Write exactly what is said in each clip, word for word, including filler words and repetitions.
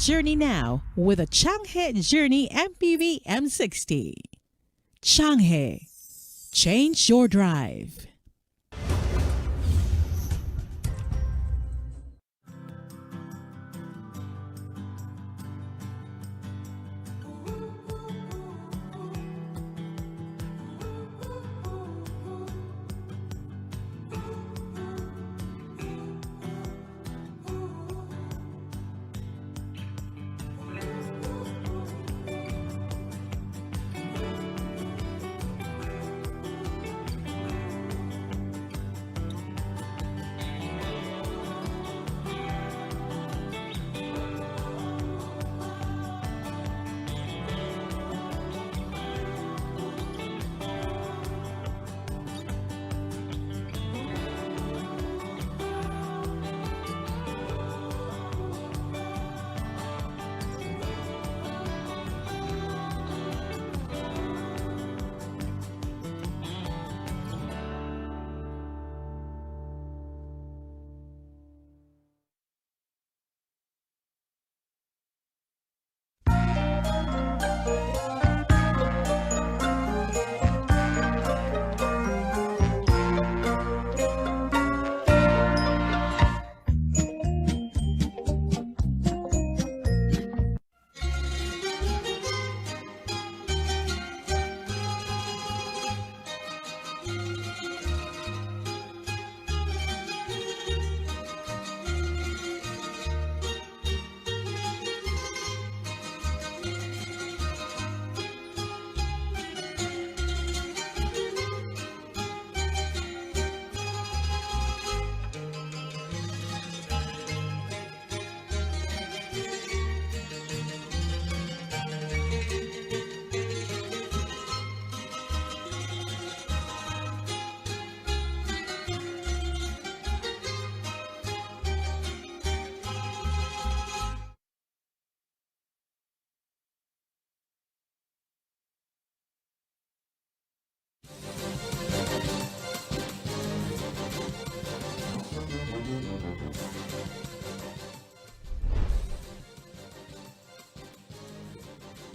Journey now with a Changhe Journey M P V M sixty. Changhe. Change your drive.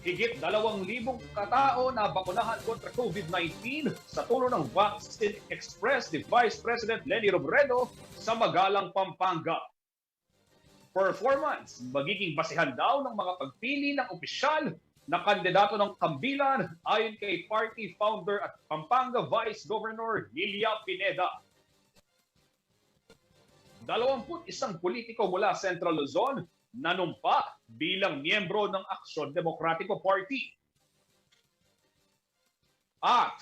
Higit dalawang libong katao na bakunahan kontra COVID nineteen sa tulong ng Vaccine Express ni Vice President Leni Robredo sa Magalang, Pampanga. Performance, magiging basehan daw ng mga pagpili ng opisyal na kandidato ng Kambilan, ayon kay party founder at Pampanga Vice Governor Lilia Pineda. Dalawampu't isang politiko mula Central Luzon nanumpa bilang miyembro ng Aksyon Demokratiko Party. At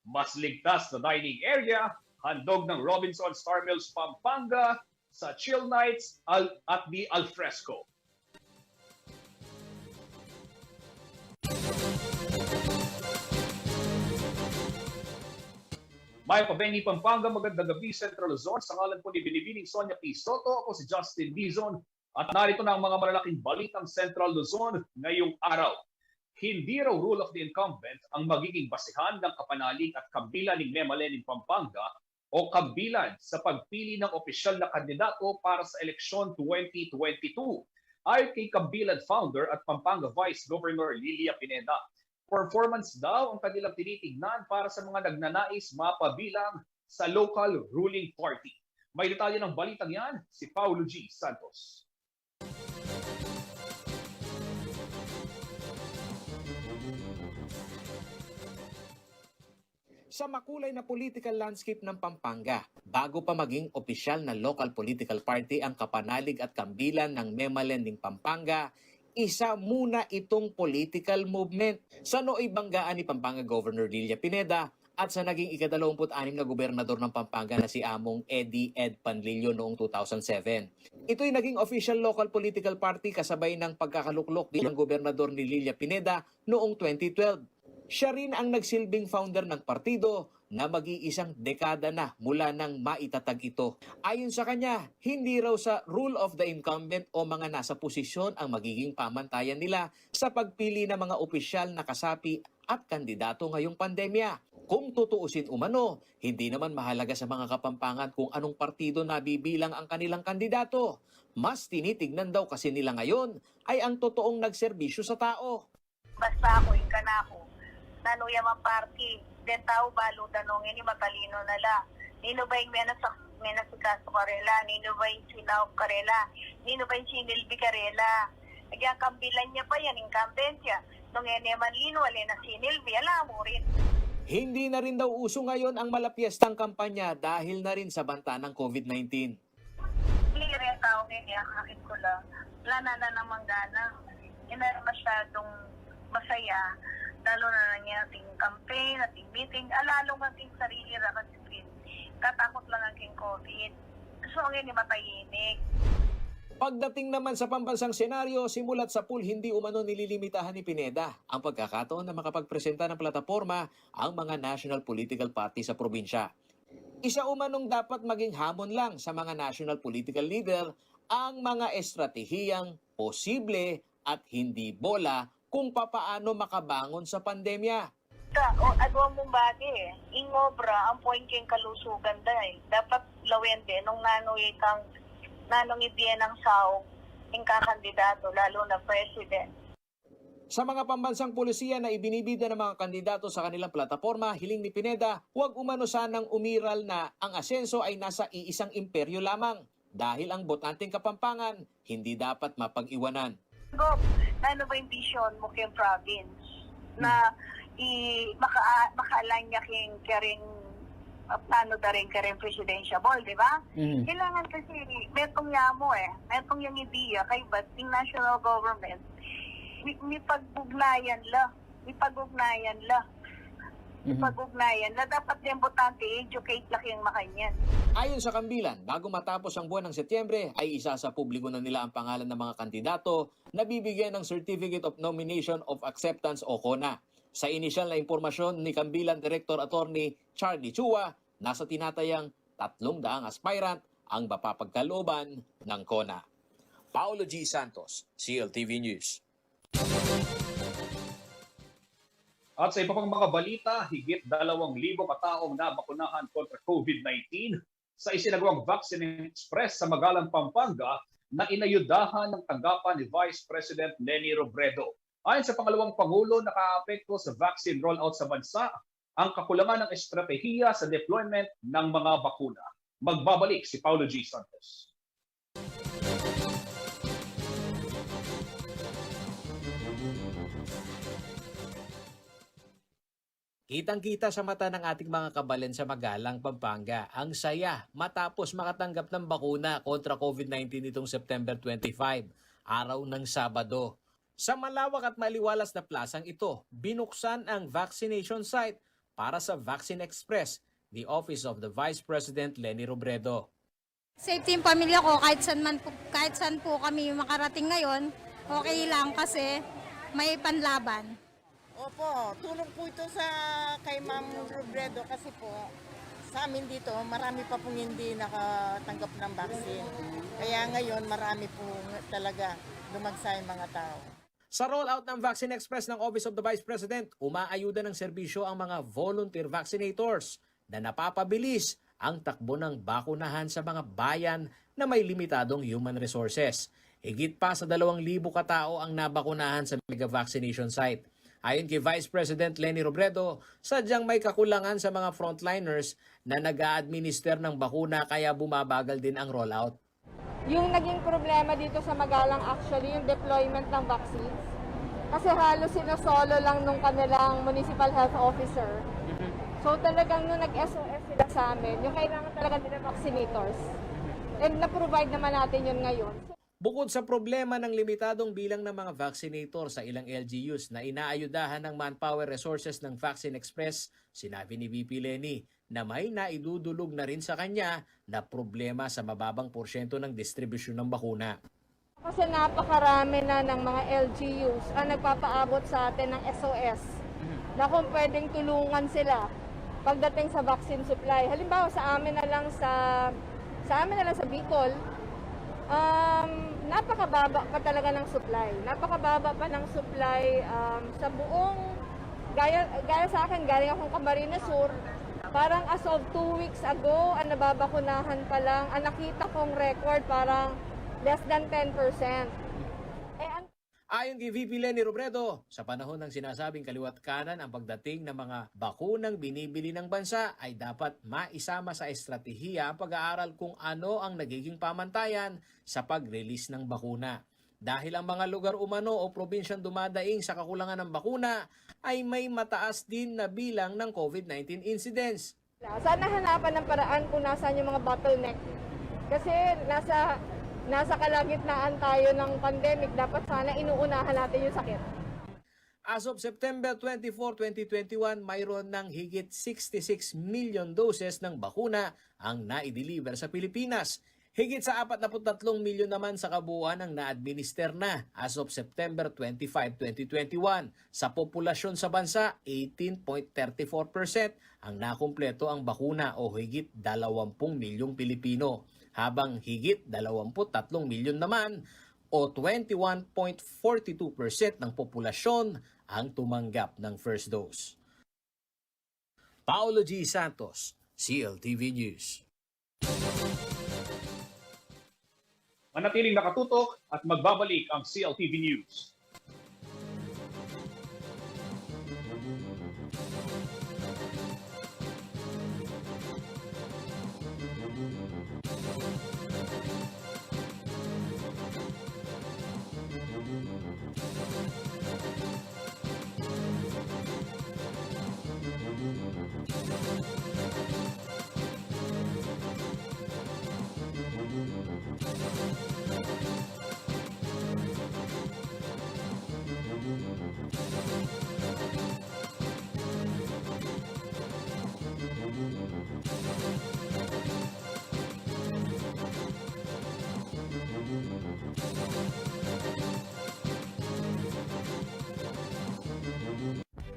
mas ligtas na dining area, handog ng Robinson Star Mills Pampanga sa Chill Nights al at di Alfresco. Mayap a Benny, Pampanga, magandang gabi, Central Luzon. Sa ngalan po ni Binibining Sonia P. Soto, ako si Justin Dizon. At narito na ang mga malalaking balitang Central Luzon ngayong araw. Hindi raw rule of the incumbent ang magiging basehan ng kapanalig at kambilan ning Memaleneng Pampanga o Kambilan sa pagpili ng opisyal na kandidato para sa eleksyon twenty twenty-two. Ayon kay Kambilan founder at Pampanga Vice Governor Lilia Pineda, performance daw ang kanilang tinitignan para sa mga nagnanais mapabilang sa local ruling party. May detalye ng balitang yan si Paulo G. Santos. Sa makulay na political landscape ng Pampanga, bago pa maging opisyal na local political party ang kapanalig at kambilan ng Memaleneng Pampanga, isa muna itong political movement. Sa nooy banggaan ni Pampanga Governor Lilia Pineda at sa naging ikadalawamput-anim na gobernador ng Pampanga na si Among Eddie Ed Panlilio noong two thousand seven. Ito'y naging official local political party kasabay ng pagkakaluklok bilang gobernador ni Lilia Pineda noong twenty twelve. Siya rin ang nagsilbing founder ng partido na mag-iisang dekada na mula nang maitatag ito. Ayon sa kanya, hindi raw sa rule of the incumbent o mga nasa posisyon ang magiging pamantayan nila sa pagpili ng mga opisyal na kasapi at kandidato ngayong pandemya. Kung tutuusin umano, hindi naman mahalaga sa mga Kapampangan kung anong partido nabibilang ang kanilang kandidato. Mas tinitignan daw kasi nila ngayon ay ang totoong nagserbisyo sa tao. Basta aku, ing kanaku, nanu ya mang parti, deng tau balu da nung ini matalino na la. Ninu ba ing menas-, menasikaso karela, ninu ba ing sinaup karela, ninu ba ing sinilbi karela. Agyang kambilan ya pa yan, incumbent ya. Nung e ne man linu, ala ne sinilbi, ala mu rin. Hindi na rin daw uso ngayon ang malapiestang kampanya dahil na rin sa banta ng COVID nineteen. Hindi rin tau ngayon, akit ku la. Wala na, na namang gana. Hindi na masyadong masaya. Lalo na nangyari ating campaign, ating meeting. Ah, lalo nga ating sarili ra kasi tatakut lang ang king COVID. So, ngayon, matahimik. Pagdating naman sa pambansang senaryo, simulat sa pool, hindi umano nililimitahan ni Pineda ang pagkakataon na makapagpresenta ng plataporma ang mga national political party sa probinsya. Isa umanong dapat maging hamon lang sa mga national political leader ang mga estratehiyang posible at hindi bola kung papaano makabangon sa pandemya. Ka, o, agawa mung bage, eh. Ing obra, ampo ing king kalusugan da, eh. Dapat lawen de, nung nanu itang, nanung ibie nang saup, ing kakandidato, lalo na president. Sa mga pambansang polisiya na ibinibida ng mga kandidato sa kanilang plataporma, hiling ni Pineda, huwag umano sanang umiral na ang asenso ay nasa iisang imperyo lamang, dahil ang botanteng Kapampangan hindi dapat mapag-iwanan. Gob, nanu ba ing vision mu king province? Na i-, maka-, makaalign ya king, karing, ah, plano da ring karing presidential ball, di ba? Mm. Kailangan kasi metung ya mu, eh. Metung yang idea, kaybat ing national government, mi-, mipag-ugnayan la. Mipag-ugnayan la. Mhm. Mipag-ugnayan la. Dapat deng botante, educate la king makanyan. Ayon sa Kambilan, bago matapos ang buwan ng Setyembre, ay isasapubliko na nila ang pangalan ng mga kandidato na bibigyan ng Certificate of Nomination of Acceptance o CONA. Sa inisyal na impormasyon ni Kambilan Director Attorney Charlie Chua, nasa tinatayang tatlong daang aspirant ang mapapagkalooban ng CONA. Paulo G Santos, C L T V News. At sa iba pang mga balita, higit dalawang libo kataong nabakunahan kontra COVID nineteen sa isinagawang Vaccine Express sa Magalang, Pampanga, na inayudahan ng tanggapan ni Vice President Leni Robredo. Ayon sa pangalawang pangulo, nakaapekto sa vaccine rollout sa bansa ang kakulangan ng estratehiya sa deployment ng mga bakuna. Magbabalik si Paulo G Santos. Kitang-kita sa mata ng ating mga kabalen sa Magalang, Pampanga, ang saya matapos makatanggap ng bakuna kontra COVID nineteen nitong September twenty-five, araw ng Sabado. Sa malawak at maliwalas na plasang ito, binuksan ang vaccination site para sa Vaccine Express, the office of the Vice President Leni Robredo. Safety yung pamilya ko, kahit saan man po, kahit saan po kami makarating ngayon, okay lang kasi may panlaban. Opo, tulong po ito sa kay Ma'am Robredo kasi po, sa amin dito, marami pa pong hindi nakatanggap ng vaccine. Kaya ngayon, marami po talaga dumagsa yung mga tao. Sa rollout ng Vaccine Express ng Office of the Vice President, umaayuda ng serbisyo ang mga volunteer vaccinators na napapabilis ang takbo ng bakunahan sa mga bayan na may limitadong human resources. Higit pa sa dalawang libo katao ang nabakunahan sa mega vaccination site. Ayon kay Vice President Leni Robredo, sadyang may kakulangan sa mga frontliners na nag-a-administer ng bakuna kaya bumabagal din ang rollout. Yung naging problema dito sa Magalang, actually, yung deployment ng vaccines. Kasi halos sinasolo lang nung kanilang municipal health officer. So, talagang nung nag-S O S sila sa amin, yung kailangan talaga nila vaccinators. And na-provide naman natin yun ngayon. Bukod sa problema ng limitadong bilang ng mga vaccinator sa ilang L G Us na inaayudahan ng manpower resources ng Vaccine Express, sinabi ni V P Leni na may naidudulog na rin sa kanya na problema sa mababang porsyento ng distribusyon ng bakuna. Kasi napakarami na ng mga L G Us ang nagpapaabot sa atin ng S O S na kung pwedeng tulungan sila pagdating sa vaccine supply. Halimbawa, sa amin na lang sa, sa amin na lang sa Bicol, um, napakababa pa talaga ng supply. Napakababa pa ng supply, um, sa buong Gaya, gaya sa akin, galing akong Camarines Sur. Parang as of two weeks ago, ang nababakunahan pa lang, ang nakita kong record, parang less than ten percent. Eh, ang Ayon kay V P Leni Robredo, sa panahon ng sinasabing kaliwat kanan ang pagdating ng mga bakunang binibili ng bansa, ay dapat maisama sa estratehiya ang pag-aaral kung ano ang nagiging pamantayan sa pag-release ng bakuna. Dahil ang mga lugar umano o probinsyang dumadaing sa kakulangan ng bakuna ay may mataas din na bilang ng COVID nineteen incidence. Sana hanapan ng paraan kung nasaan yung mga bottleneck. Kasi nasa, nasa kalagitnaan tayo ng pandemic, dapat sana inuunahan natin yung sakit. As of September twenty-four, twenty twenty-one, mayroon ng higit sixty-six million doses ng bakuna ang naideliver sa Pilipinas. Higit sa apat na put tatlong milyon naman sa kabuuan ang na-administer na as of September twenty-five, twenty twenty-one. Sa populasyon sa bansa, eighteen point thirty-four percent ang nakumpleto ang bakuna o higit dalawampung milyong Pilipino, habang higit dalawamput tatlong milyon naman o twenty-one point forty-two percent ng populasyon ang tumanggap ng first dose. Paolo G Santos, C L T V News. Manatiling nakatutok at magbabalik ang C L T V News.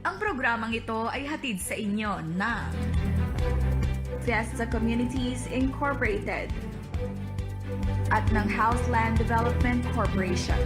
Ang programang ito ay hatid sa inyo ng Fiesta Communities Incorporated at ng Houseland Development Corporation.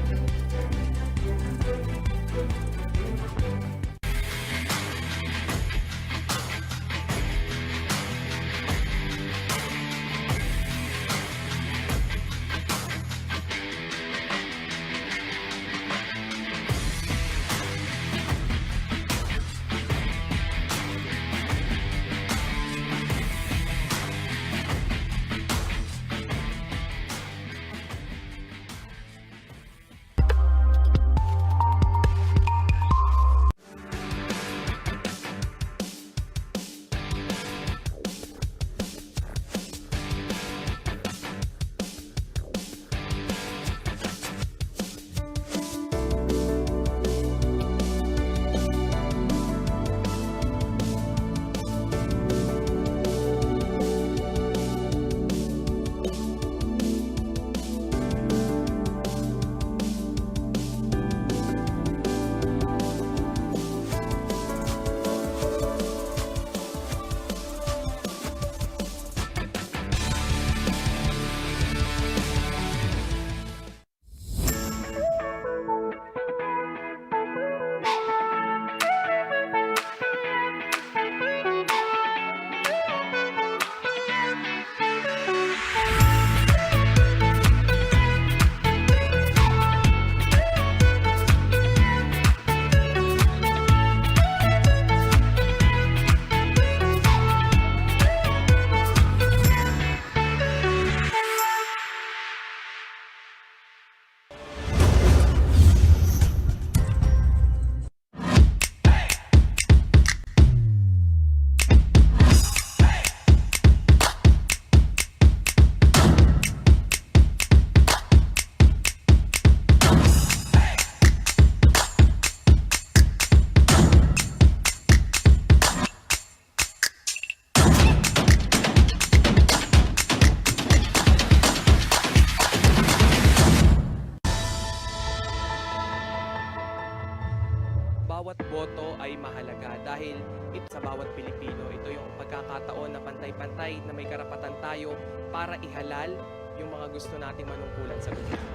Bawat boto ay mahalaga dahil ito sa bawat Pilipino. Ito yung pagkakataon na pantay-pantay na may karapatan tayo para ihalal yung mga gusto nating manungkulan sa gobyerno.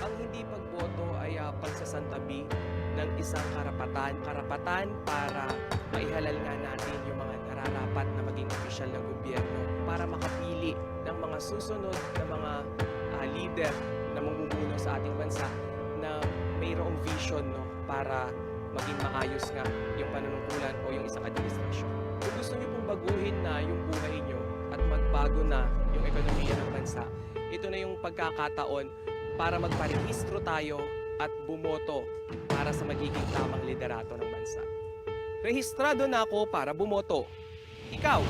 Ang hindi pagboto ay, ah, pagsasantabi ng isang karapatan, karapatan para maihalal nga natin yung mga nararapat na maging opisyal ng gobyerno para makapili ng mga susunod na mga, ah, lider na mamumuno sa ating bansa na mayroong vision, no, para maging maayos nga yung panunungkulan o yung isang administrasyon. Kung gusto niyo pong baguhin na yung buhay niyo at magbago na yung ekonomiya ng bansa, ito na yung pagkakataon para magparehistro tayo at bumoto para sa magiging tamang liderato ng bansa. Rehistrado na ako para bumoto. Ikaw?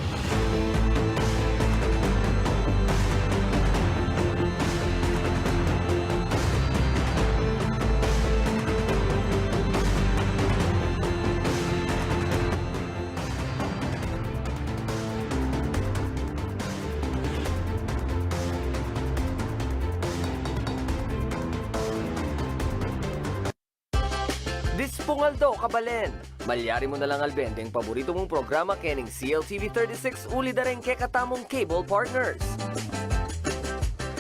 Dispung aldo, kabalen! Malyari mu na lang alben deng paborito mung programa kening C L T V thirty-six uli da reng kekatamung cable partners.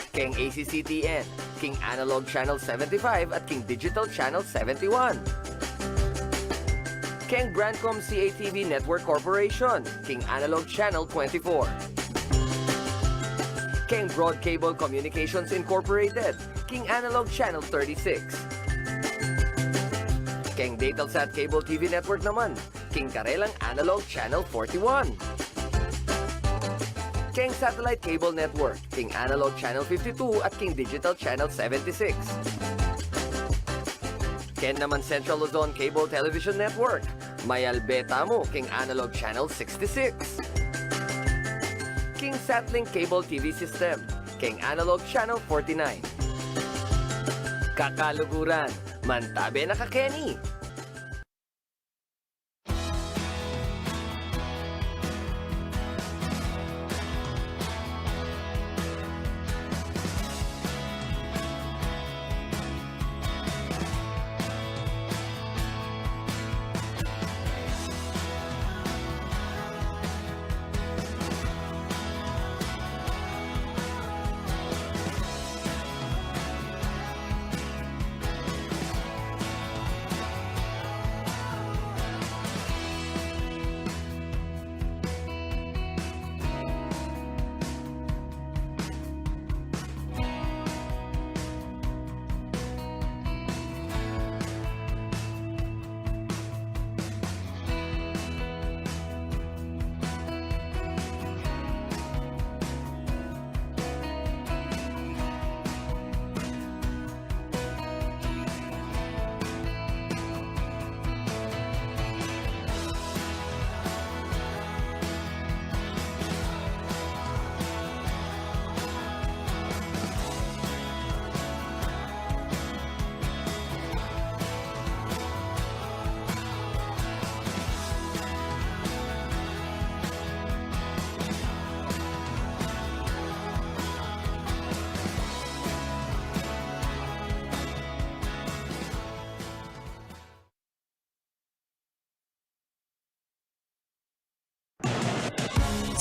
Keng A C C T N, king Analog Channel seventy-five at king Digital Channel seventy-one. Keng Brandcom C A T V Network Corporation, king Analog Channel twenty-four. Keng Broad Cable Communications Incorporated, king Analog Channel thirty-six. Keng Datelsat Cable T V Network naman, king karelang Analog Channel forty-one. Keng Satellite Cable Network, king Analog Channel fifty-two at king Digital Channel seventy-six. Keng naman Central Luzon Cable Television Network, mayalbe tamu king Analog Channel sixty-six. King Satlink Cable T V System, king Analog Channel forty-nine. Kakaluguran, mantabe na ka keni!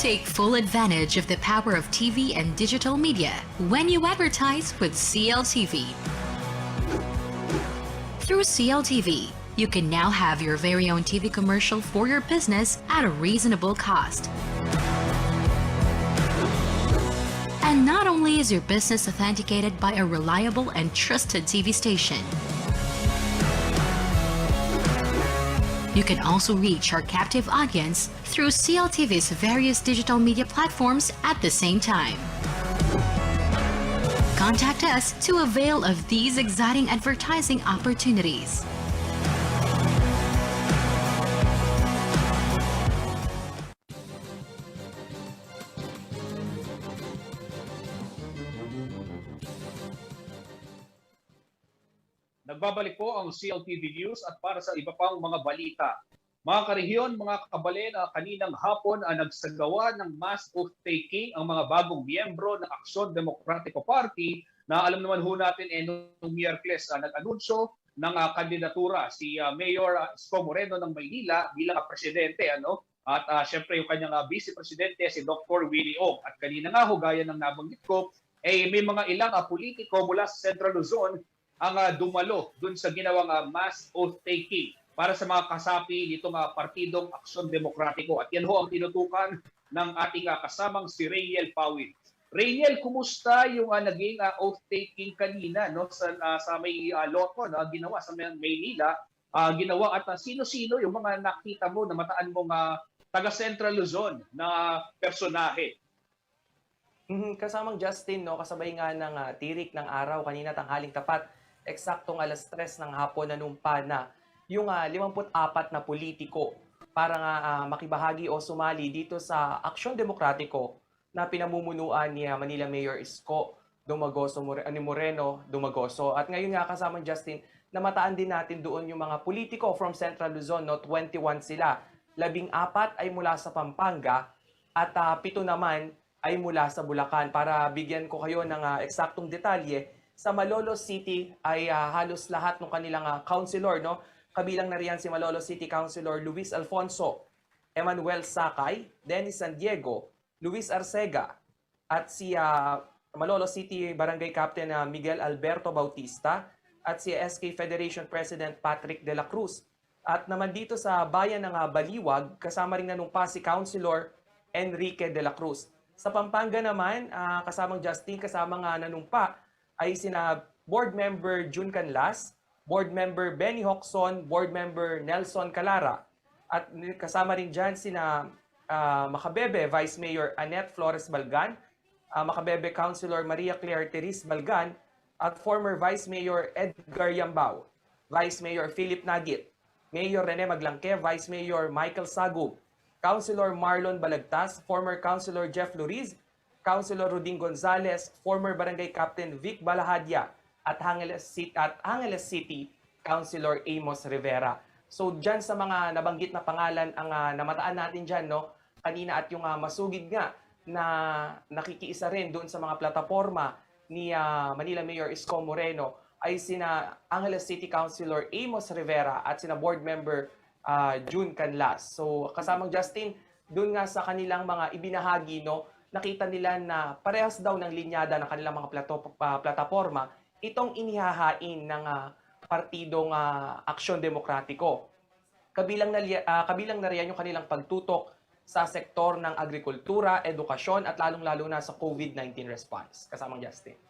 Take full advantage of the power of T V and digital media when you advertise with C L T V. Through C L T V, you can now have your very own T V commercial for your business at a reasonable cost. And not only is your business authenticated by a reliable and trusted T V station, you can also reach our captive audience through C L T V's various digital media platforms at the same time. Contact us to avail of these exciting advertising opportunities. Nagbabalik po ang C L T V News at para sa iba pang mga balita. Mga karehiyon, mga kabalen, ah, kaninang hapon, ah, nagsagawa ng mass oath-taking ang mga bagong miyembro ng Aksyon Demokratiko Party na alam naman ho natin, eh, nung Miyerkules, ah, nag-anunsyo ng, ah, kandidatura si, ah, Mayor, ah, Isko Moreno ng Maynila bilang, ah, presidente, ano? At, ah, syempre, yung kanyang, ah, vice presidente, si Doktor Willie Ong. At kanina nga ho, gaya ng nabanggit ko, eh, may mga ilang, ah, politiko mula sa Central Luzon ang ah, dumalo dun sa ginawang ah, mass oath-taking para sa mga kasapi nitong ah, Partidong Aksyon Demokratiko. At yan ho ang tinutukan ng ating ah, kasamang si Reyniel Pawin. Reyniel, kumusta yung ah, naging ah, oath-taking kanina, no, sa, ah, sa may ah, loto na ginawa sa May- Maynila? Ah, ginawa at ah, sino-sino yung mga nakita mo, namataan mong ah, taga Central Luzon na personahe? Mhm, kasamang Justin, no, kasabay nga ng ah, tirik ng araw kanina tanghaling tapat, eksaktong alas tres ng hapon, nanumpa na yung ah, limampu't apat na politiko para nga ah, makibahagi o sumali dito sa aksyon demokratiko na pinamumunuan ni ah, Manila Mayor Isko Dumagoso More- ni Moreno Dumagoso. At ngayon nga, kasamang Justin, namataan din natin doon yung mga politiko from Central Luzon, no, twenty-one sila. Labing-apat ay mula sa Pampanga at ah, pito naman ay mula sa Bulacan. Para bigyan ko kayo ng ah, eksaktong detalye, sa Malolos City ay ah, halos lahat ng kanilang ah, councilor, no? Kabilang na riyan si Malolos City Councilor Luis Alfonso, Emmanuel Sakay, Dennis San Diego, Luis Arcega, at si ah, Malolos City Barangay Captain ah, Miguel Alberto Bautista, at si S K Federation President Patrick de la Cruz. At naman dito sa bayan ng ah, Baliwag, kasama ring nanumpa si Councilor Enrique de la Cruz. Sa Pampanga naman, ah, kasamang Justin, kasama nga nanumpa ay sina Board Member Jun Canlas, Board Member Benny Hocson, Board Member Nelson Calara. At kasama rin dyan sina ah, Macabebe Vice Mayor Annette Flores Balgan, ah, Macabebe Councilor Maria Claire Therese Balgan, at former Vice Mayor Edgar Yambao, Vice Mayor Philip Nagit, Mayor Rene Maglangke, Vice Mayor Michael Sagub, Councilor Marlon Balagtas, former Councilor Jeff Luriz, Councilor Ruding Gonzales, former Barangay Captain Vic Balahadia, at Angeles City, at Angeles City Councilor Amos Rivera. So, dyan sa mga nabanggit na pangalan ang ah, namataan natin dyan, no? Kanina at yung ah, masugid nga na nakikiisa rin doon sa mga plataporma ni ah, Manila Mayor Isko Moreno ay sina Angeles City Councilor Amos Rivera at sina Board Member ah, June Canlas. So, kasamang Justin, doon nga sa kanilang mga ibinahagi, no, nakita nila na parehas daw ng linyada ng kanilang mga plato, ah, plataporma itong inihahain ng ah, Partidong ah, Aksyon Demokratiko. Kabilang na, li- ah, kabilang na riyan yung kanilang pagtutok sa sektor ng agrikultura, edukasyon, at lalong-lalo na sa COVID nineteen response. Kasamang Justin.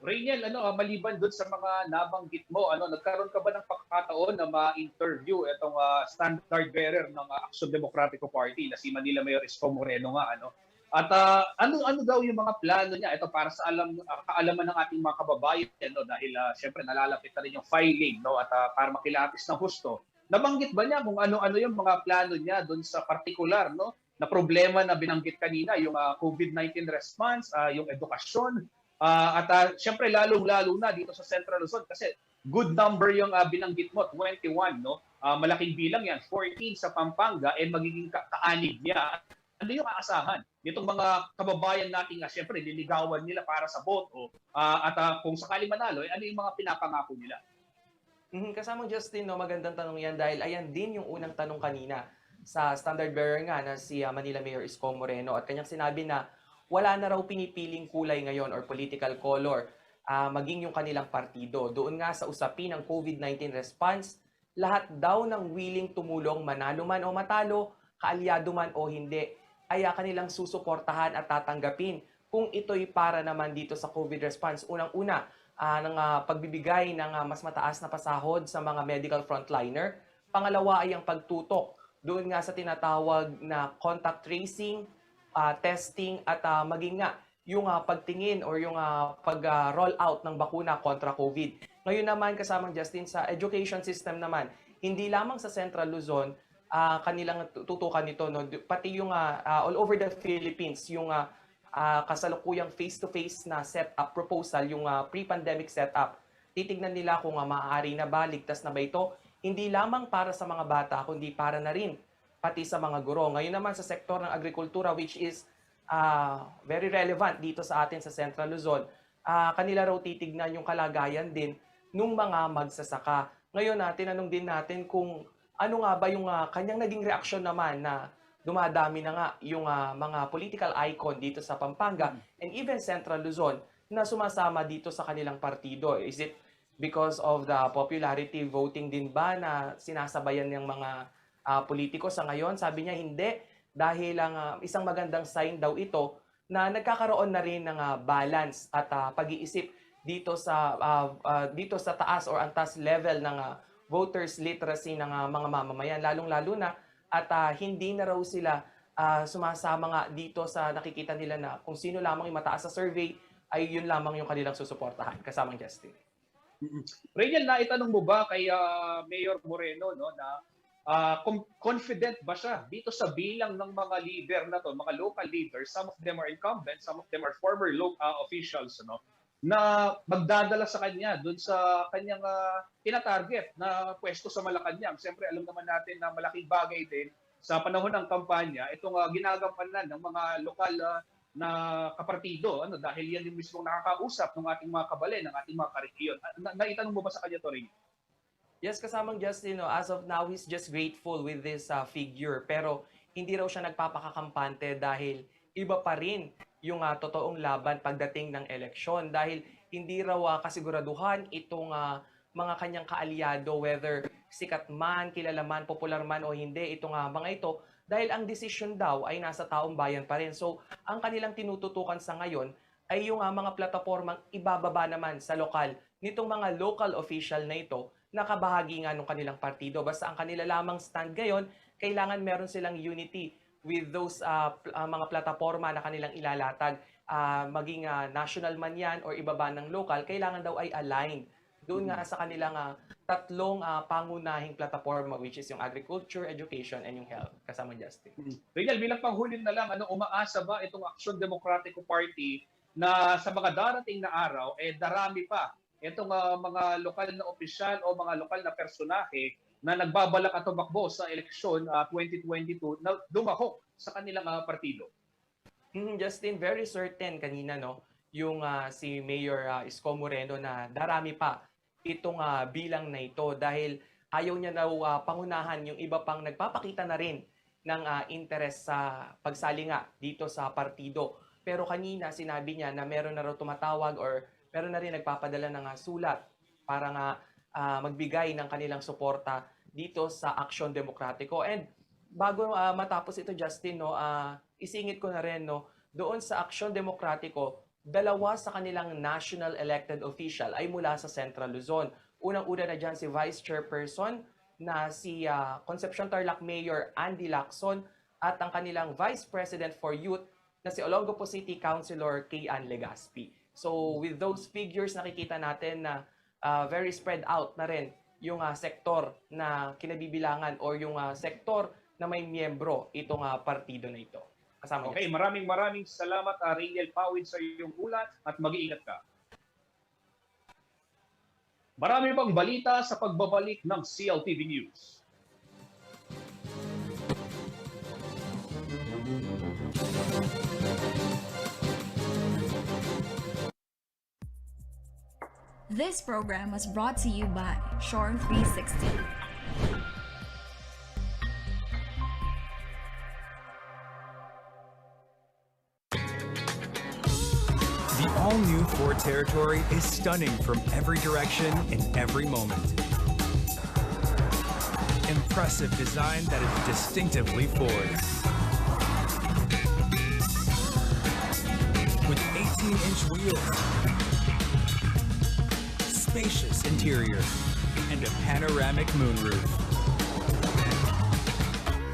Reyniel, ano, ah, maliban doon sa mga nabanggit mo, ano, nagkaroon ka ba ng pagkataon na ma-interview itong ah, standard bearer ng ah, Aksyon Demokratiko Party na si Manila Mayor Isko Moreno nga, ano? At ah, ano ano daw yung mga plano niya ito para sa alam ah, kaalaman ng ating mga kababayan, no, dahil ah, syempre nalalapit na rin yung filing, no, at ah, para makilatis ng husto, nabanggit ba niya kung ano-ano yung mga plano niya doon sa partikular, no, na problema na binanggit kanina, yung ah, COVID nineteen response, ah, yung edukasyon, ah, at ah, syempre lalong-lalo na dito sa Central Luzon kasi good number yung ah, binanggit mo, twenty-one, no? Ah, malaking bilang yan, fourteen sa Pampanga, and magiging ka- kaanib niya. Ano yung aasahan nitong mga kababayan natin nga syempre liligawan nila para sa boto, ah, at ah, kung sakaling manalo, eh, ano yung mga pinapangako nila? Mhm, kasamang Justin, no, magandang tanong yan dahil ayan din yung unang tanong kanina sa standard bearer nga na si ah, Manila Mayor Isko Moreno at kanyang sinabi na wala na raw pinipiling kulay ngayon or political color, ah, maging yung kanilang partido. Doon nga sa usapin ng COVID nineteen response, lahat daw ng willing tumulong, manalo man o matalo, kaalyado man o hindi, ay ah, kanilang susuportahan at tatanggapin kung ito'y para naman dito sa COVID response. Unang-una, ah, ng ah, pagbibigay ng ah, mas mataas na pasahod sa mga medical frontliner. Pangalawa ay ang pagtutok doon nga sa tinatawag na contact tracing, ah, testing at ah, maging nga yung ah, pagtingin or yung ah, pag ah, roll out ng bakuna kontra COVID. Ngayon naman, kasamang Justin, sa education system naman, hindi lamang sa Central Luzon ah, kanilang tu- tutukan nito, no? Du- Pati yung ah, ah, all over the Philippines, yung ah, ah, kasalukuyang face-to-face na setup proposal, yung ah, pre-pandemic setup. Titignan nila kung ah, maaari na ba, ligtas na ba ito, hindi lamang para sa mga bata, kundi para na rin pati sa mga guro. Ngayon naman sa sektor ng agrikultura, which is ah, very relevant dito sa atin sa Central Luzon, ah, kanila raw titignan yung kalagayan din nung mga magsasaka. Ngayon, ah, tinanong din natin kung ano nga ba yung ah, kanyang naging reaksyon naman na dumadami na nga yung ah, mga political icon dito sa Pampanga and even Central Luzon na sumasama dito sa kanilang partido? Is it because of the popularity voting din ba na sinasabayan ng mga, ah, politiko sa ngayon? Sabi niya, hindi. Dahil ang, ah, isang magandang sign daw ito na nagkakaroon na rin ng, ah, balance at, ah, pag-iisip dito sa, ah, ah, dito sa taas or antas level ng, ah, voters literacy ng, ah, mga mamamayan, lalong-lalo na at, ah, hindi na raw sila, ah, sumasama nga dito sa nakikita nila na kung sino lamang yung mataas sa survey, ay yun lamang yung kanilang susuportahan, kasamang Justin. Mm. Reyel, naitanong mo ba kay, ah, Mayor Moreno, no, na, ah, com-, confident ba siya dito sa bilang ng mga leader na to, mga local leaders? Some of them are incumbents, some of them are former lo-, ah, officials, no, na magdadala sa kanya dun sa kanyang, ah, tinatarget na pwesto sa Malacanang. Siyempre, alam naman natin na malaking bagay din sa panahon ng kampanya itong, ah, ginagampanan ng mga lokal, ah, na kapartido, ano, dahil yan yung mismong nakakausap ng ating mga kabalen, ng ating mga karehiyon. Ah, na, naitanong mo ba sa kanya to, Reyel? Yes, kasamang Justin, no, as of now, he's just grateful with this, ah, figure. Pero hindi raw siya nagpapakakampante dahil iba pa rin yung, ah, totoong laban pagdating ng eleksyon. Dahil hindi raw, ah, kasiguraduhan itong, ah, mga kanyang kaalyado, whether sikat man, kilala man, popular man o hindi, itong, ah, mga ito. Dahil ang desisyon daw ay nasa taong bayan pa rin. So, ang kanilang tinututukan sa ngayon ay yung, ah, mga platapormang ibababa naman sa lokal nitong mga local official na ito na kabahagi nga nung kanilang partido. Basta ang kanila lamang stand ngayon, kailangan meron silang unity with those, ah, pl-, ah, mga plataporma na kanilang ilalatag, ah, maging, ah, national man yan or ibaba ng lokal, kailangan daw ay aligned doon nga sa kanilang, ah, tatlong, ah, pangunahing plataporma, which is yung agriculture, education, and yung health. Kasamang Justin. Reyel, bilang panghuli na lang, ano, umaasa ba itong Aksyon Demokratiko Party na sa mga darating na araw, eh, darami pa itong, ah, mga lokal na opisyal o mga lokal na personahe na nagbabalak at tumakbo sa eleksyon, ah, twenty twenty-two na dumahok sa kanilang, ah, partido? Hmm, Justin, very certain kanina, no, yung, ah, si Mayor, ah, Isko Moreno na darami pa itong, ah, bilang na ito dahil ayaw niya daw, ah, pangunahan yung iba pang nagpapakita na rin ng, ah, interes sa pagsali nga dito sa partido. Pero kanina sinabi niya na meron na raw tumatawag or meron na rin nagpapadala ng, ah, sulat para nga, ah, magbigay ng kanilang suporta dito sa Aksyon Demokratiko. And bago, ah, matapos ito, Justin, no, ah, isingit ko na rin, no, doon sa Aksyon Demokratiko, dalawa sa kanilang national elected official ay mula sa Central Luzon. Unang-una na dyan si Vice Chairperson na si, ah, Concepcion Tarlac Mayor Andy Lacson at ang kanilang Vice President for Youth na si Olongapo City Councilor Kay Ann Legaspi. So, with those figures, nakikita natin na, ah, very spread out na rin yung, ah, sektor na kinabibilangan or yung, ah, sektor na may miyembro itong, ah, partido na ito. Kasama Okay, maraming maraming salamat, ah, Reyel Pawid, sa iyong ulat at mag-iingat ka. Marami pang balita sa pagbabalik ng C L T V News. This program was brought to you by Shore three sixty. The all-new Ford Territory is stunning from every direction in every moment. Impressive design that is distinctively Ford. With eighteen-inch wheels, spacious interior, and a panoramic moonroof.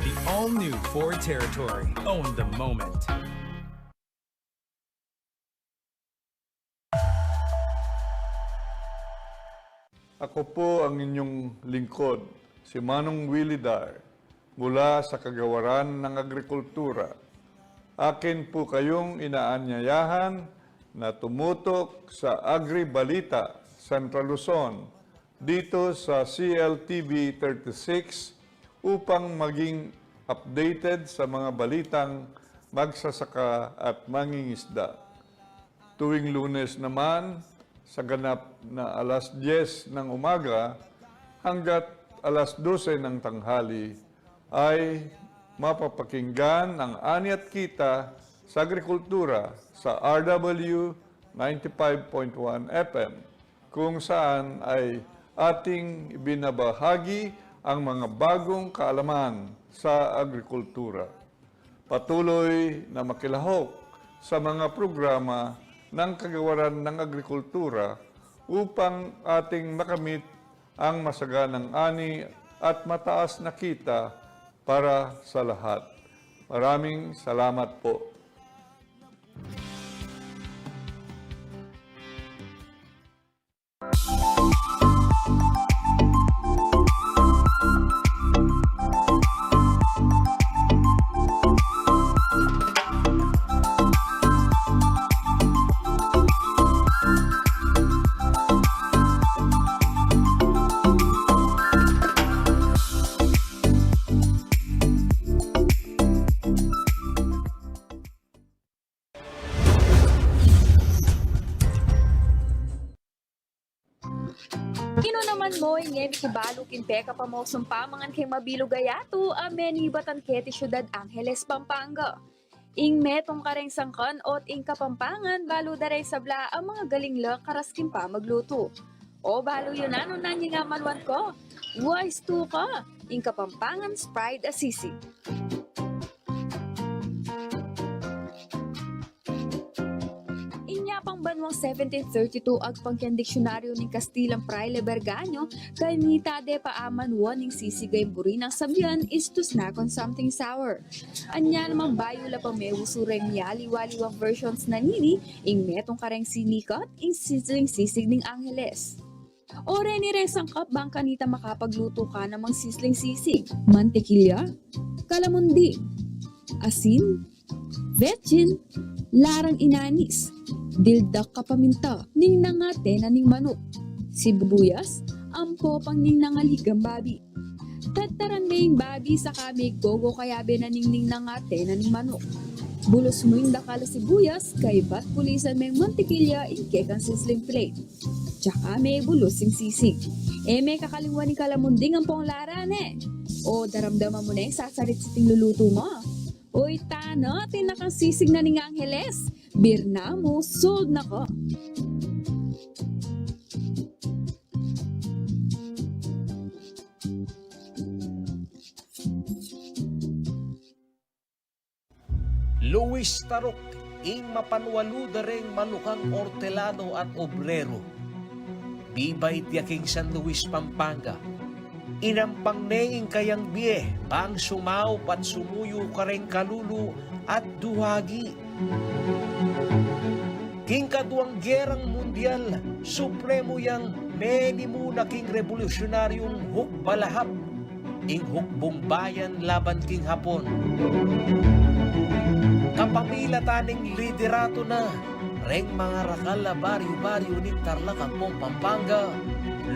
The all-new Ford Territory. Own the moment. Ako po ang inyong lingkod, si Manong Willie Dar, mula sa Kagawaran ng Agrikultura. Akin po kayong inaanyayahan na tumutok sa Agri Balita Central Luzon dito sa C L T V thirty-six upang maging updated sa mga balitang magsasaka at mangingisda. Tuwing Lunes naman, sa ganap na alas dyes ng umaga hanggat alas dose ng tanghali, ay mapapakinggan ang Ani at Kita sa Agrikultura sa R W ninety-five point one F M, kung saan ay ating ibinabahagi ang mga bagong kaalaman sa agrikultura. Patuloy na makilahok sa mga programa ng Kagawaran ng Agrikultura upang ating makamit ang masaganang ani at mataas na kita para sa lahat. Maraming salamat po. Inu naman mo, ing e mikibalu king pekapamosun pamangan keng mabilug a yatu a menibatan keti Siudad Angeles, Pampanga. Ing metung kareng sangkan o't ing Kapampangan, balu da reng sabla a mangagaling la karas king pamaglutu. O balu yu na nung nanu ing amaluan ku? Wais tuka, ing Kapampangan's pride a sisig. Inya pang banuang seventeen thirty-two agpang keng diksyunaryu ning Kastilan Fraile Berganyo, kanita de pa amanuan ning sisig a ing buri nang sabian is to snack on something sour. Anya naman bayu la pa meusu reng mialiwa-liwang versions na nini, ing metung kareng sinikat, ing sizzling sisig ning Angeles. O reni reng sangkap bang kanita makapaglutu ka namang sizzling sisig: mantikilya, kalamundi, asin, vetsin, larang inanis, dildak a paminta, ningnang a tena ning manuk, sibuyas, ampo pang ningnang a ligang babi. Tataran me ing babi, saka me gogo kayabe na ning ningnang a tena ning manuk. Bulus mu ing dakal a sibuyas, kaybat pulisan meng mantikilya ing kekang sizzling plate. Tsaka me bulus ing sisig. E me kakalingwan ing kalamunding ampong laran, e? O daramdaman mu ne ing sasaritsit ing lulutu mu? Oy, tana, atin na kang sisig na ning Angeles. Birna mu, sold na ka. Luis Taruk, ing mapanwalu da reng malukang ortelano at obrero. Bibait ya king San Luis, Pampanga. Inampang ne ing kayang bie bang sumaup at sumuyu kareng kalulu at duhagi. King Kaduang Gerang Mundial, supremu yang menimuna king rebolusyunaryung hukbalahap, ing hukbong bayan laban king Hapon. Kapamilatan ning liderato na reng mangarakal a baryu-baryu ning Tarlac ampong Pampanga,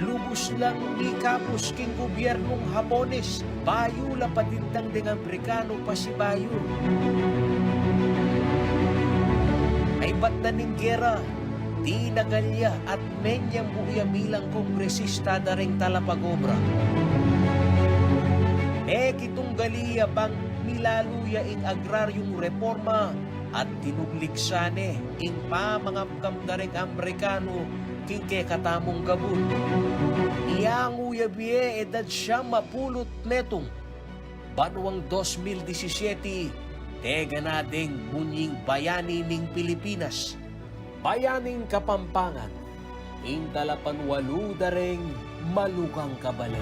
lubus lang mikapus king gubyernung Hapones, bayu la padintang deng Amerikanu pasibayu. Kaybat na ning gera, tinagal ya at menyambu ya milang kongresista da reng talapag-obra. Mekitunggali ya bang milalu ya ing agraryung reforma at tinuglig sa ne ing pamangamkam da reng Amerikanu king kekatamung gabun. Iyangu ya bie edad siyam a pulu't metung. Banuang dos mil disisiete, tega na deng munying bayani ning Pilipinas, bayaning Kapampangan, ing talapanwalu da reng malukang kabalen.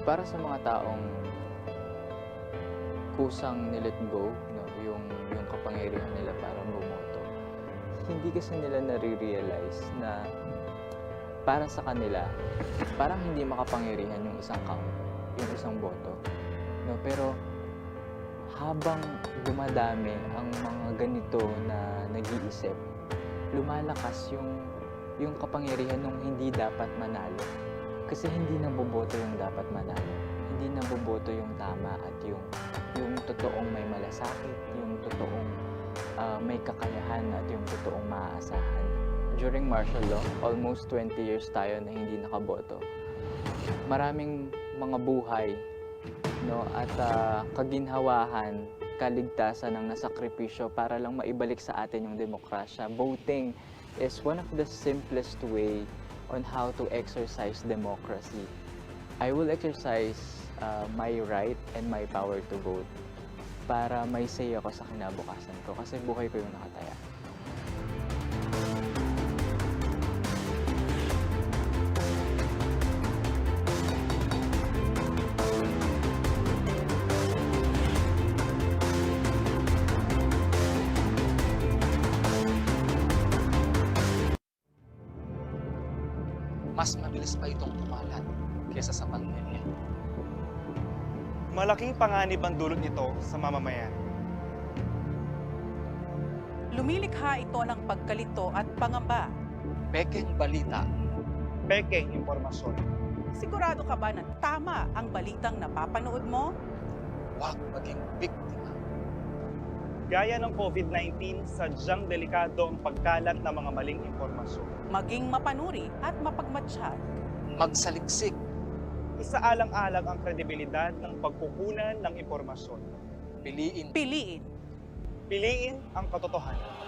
Para sa mga taong kusang ni-let go, no, yung, yung kapangyarihan nila para bumoto, hindi kasi nila nare-realize na para sa kanila, parang hindi makapangyarihan yung isang count, yung isang boto, no? Pero habang dumadami ang mga ganito na nag-iisip, lumalakas yung, yung kapangyarihan nung hindi dapat manalo. Kasi hindi naboboto yung dapat manalo. Hindi naboboto yung tama at yung, yung totoong may malasakit, yung totoong, ah, may kakayahan at yung totoong maaasahan. During martial law, almost twenty years tayo na hindi nakaboto. Maraming mga buhay, no, at, ah, kaginhawahan, kaligtasan ang nasakripisyo para lang maibalik sa atin yung demokrasya. Voting is one of the simplest way on how to exercise democracy. I will exercise, ah, my right and my power to vote para may say ako sa kinabukasan ko kasi buhay ko yung nakataya. Mas mabilis pa itong kumalat kesa sa pandemya. Malaking panganib ang dulot nito sa mamamayan. Lumilikha ito ng pagkalito at pangamba. Pekeng balita. Pekeng impormasyon. Sigurado ka ba na tama ang balitang napapanood mo? Huwag maging biktima. Gaya ng COVID nineteen, sadyang delikado ang pagkalat ng mga maling impormasyon. Maging mapanuri at mapagmatyag. Magsaliksik. Isaalang-alang ang kredibilidad ng pagkukunan ng impormasyon. Piliin. Piliin. Piliin ang katotohanan.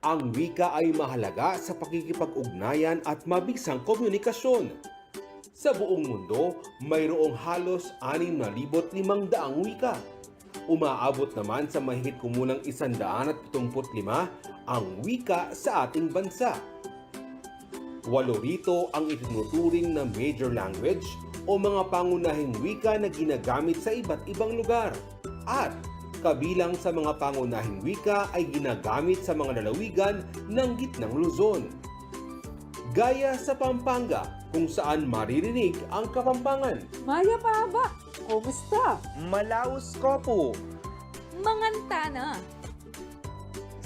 Ang wika ay mahalaga sa pakikipag-ugnayan at mabisang komunikasyon. Sa buong mundo, mayroong halos anim na libo't limang daang wika. Umaabot naman sa mahigit kumulang isandaan at pitumpu't lima ang wika sa ating bansa. Walo rito ang itinuturing na major language o mga pangunahing wika na ginagamit sa iba't ibang lugar. At kabilang sa mga pangunahing wika ay ginagamit sa mga lalawigan ng Gitnang Luzon. Gaya sa Pampanga, kung saan maririnig ang Kapampangan. Mayap a abak, kumusta? Malaus ko pu. Manganta na.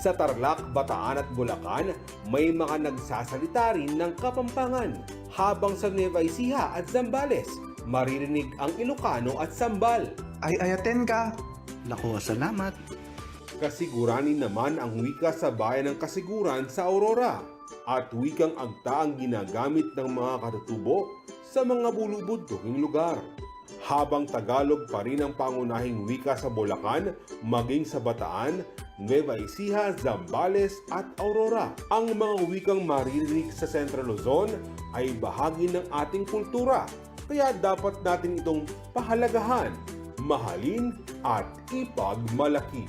Sa Tarlac, Bataan at Bulacan, may mga nagsasalita rin ng Kapampangan, habang sa Nueva Ecija at Zambales, maririnig ang Ilocano at Sambal. Ay, ay, aten ka. Lako, salamat. Kasiguran rin naman ang wika sa bayan ng Kasiguran sa Aurora, at wikang Agta ang ginagamit ng mga katutubo sa mga bulubunduking lugar. Habang Tagalog pa rin ang pangunahing wika sa Bulacan, maging sa Bataan, Nueva Ecija, Zambales at Aurora, ang mga wikang maririnig sa Central Luzon ay bahagi ng ating kultura, kaya dapat natin itong pahalagahan, mahalin at ipagmalaki.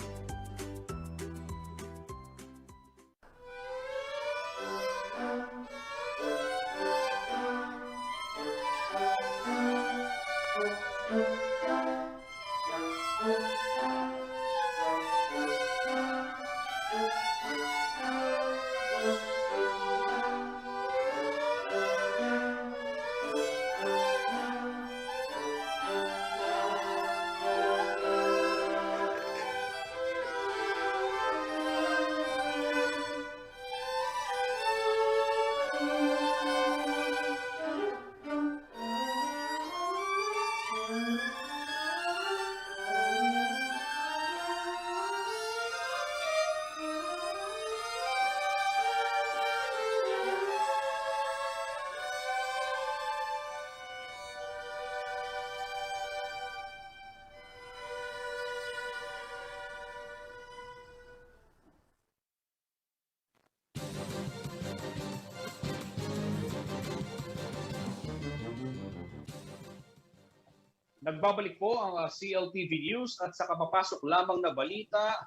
Nagbabalik po ang, ah, C L T V News at sa kapapasok lamang na balita,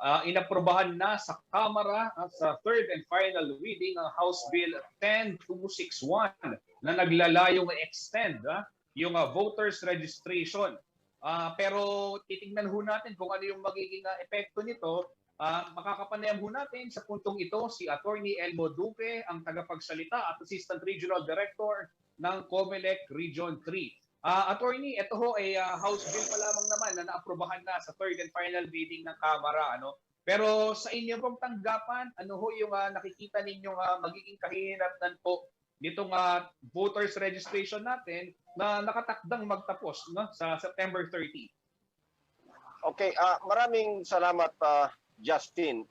ah, inaprubahan na sa Kamara at sa third and final reading ang House Bill ten two six one na naglalayong i-extend, ah, yung, ah, voters registration. Ah, pero titingnan ho natin kung ano yung magiging, ah, epekto nito. Ah, makakapanayam ho natin sa puntong ito si Attorney Elmo Duque, ang tagapagsalita at Assistant Regional Director ng COMELEC Region three. Ah, Attorney, ito ho ay, ah, House Bill pa lamang naman na naaprubahan na sa third and final reading ng Kamara, ano? Pero sa inyo pong tanggapan, ano ho yung, ah, nakikita ninyong, ah, magiging kahinatnan po nitong, ah, voters registration natin na nakatakdang magtapos, no, sa September thirty? Okay, ah, maraming salamat, ah, Justin.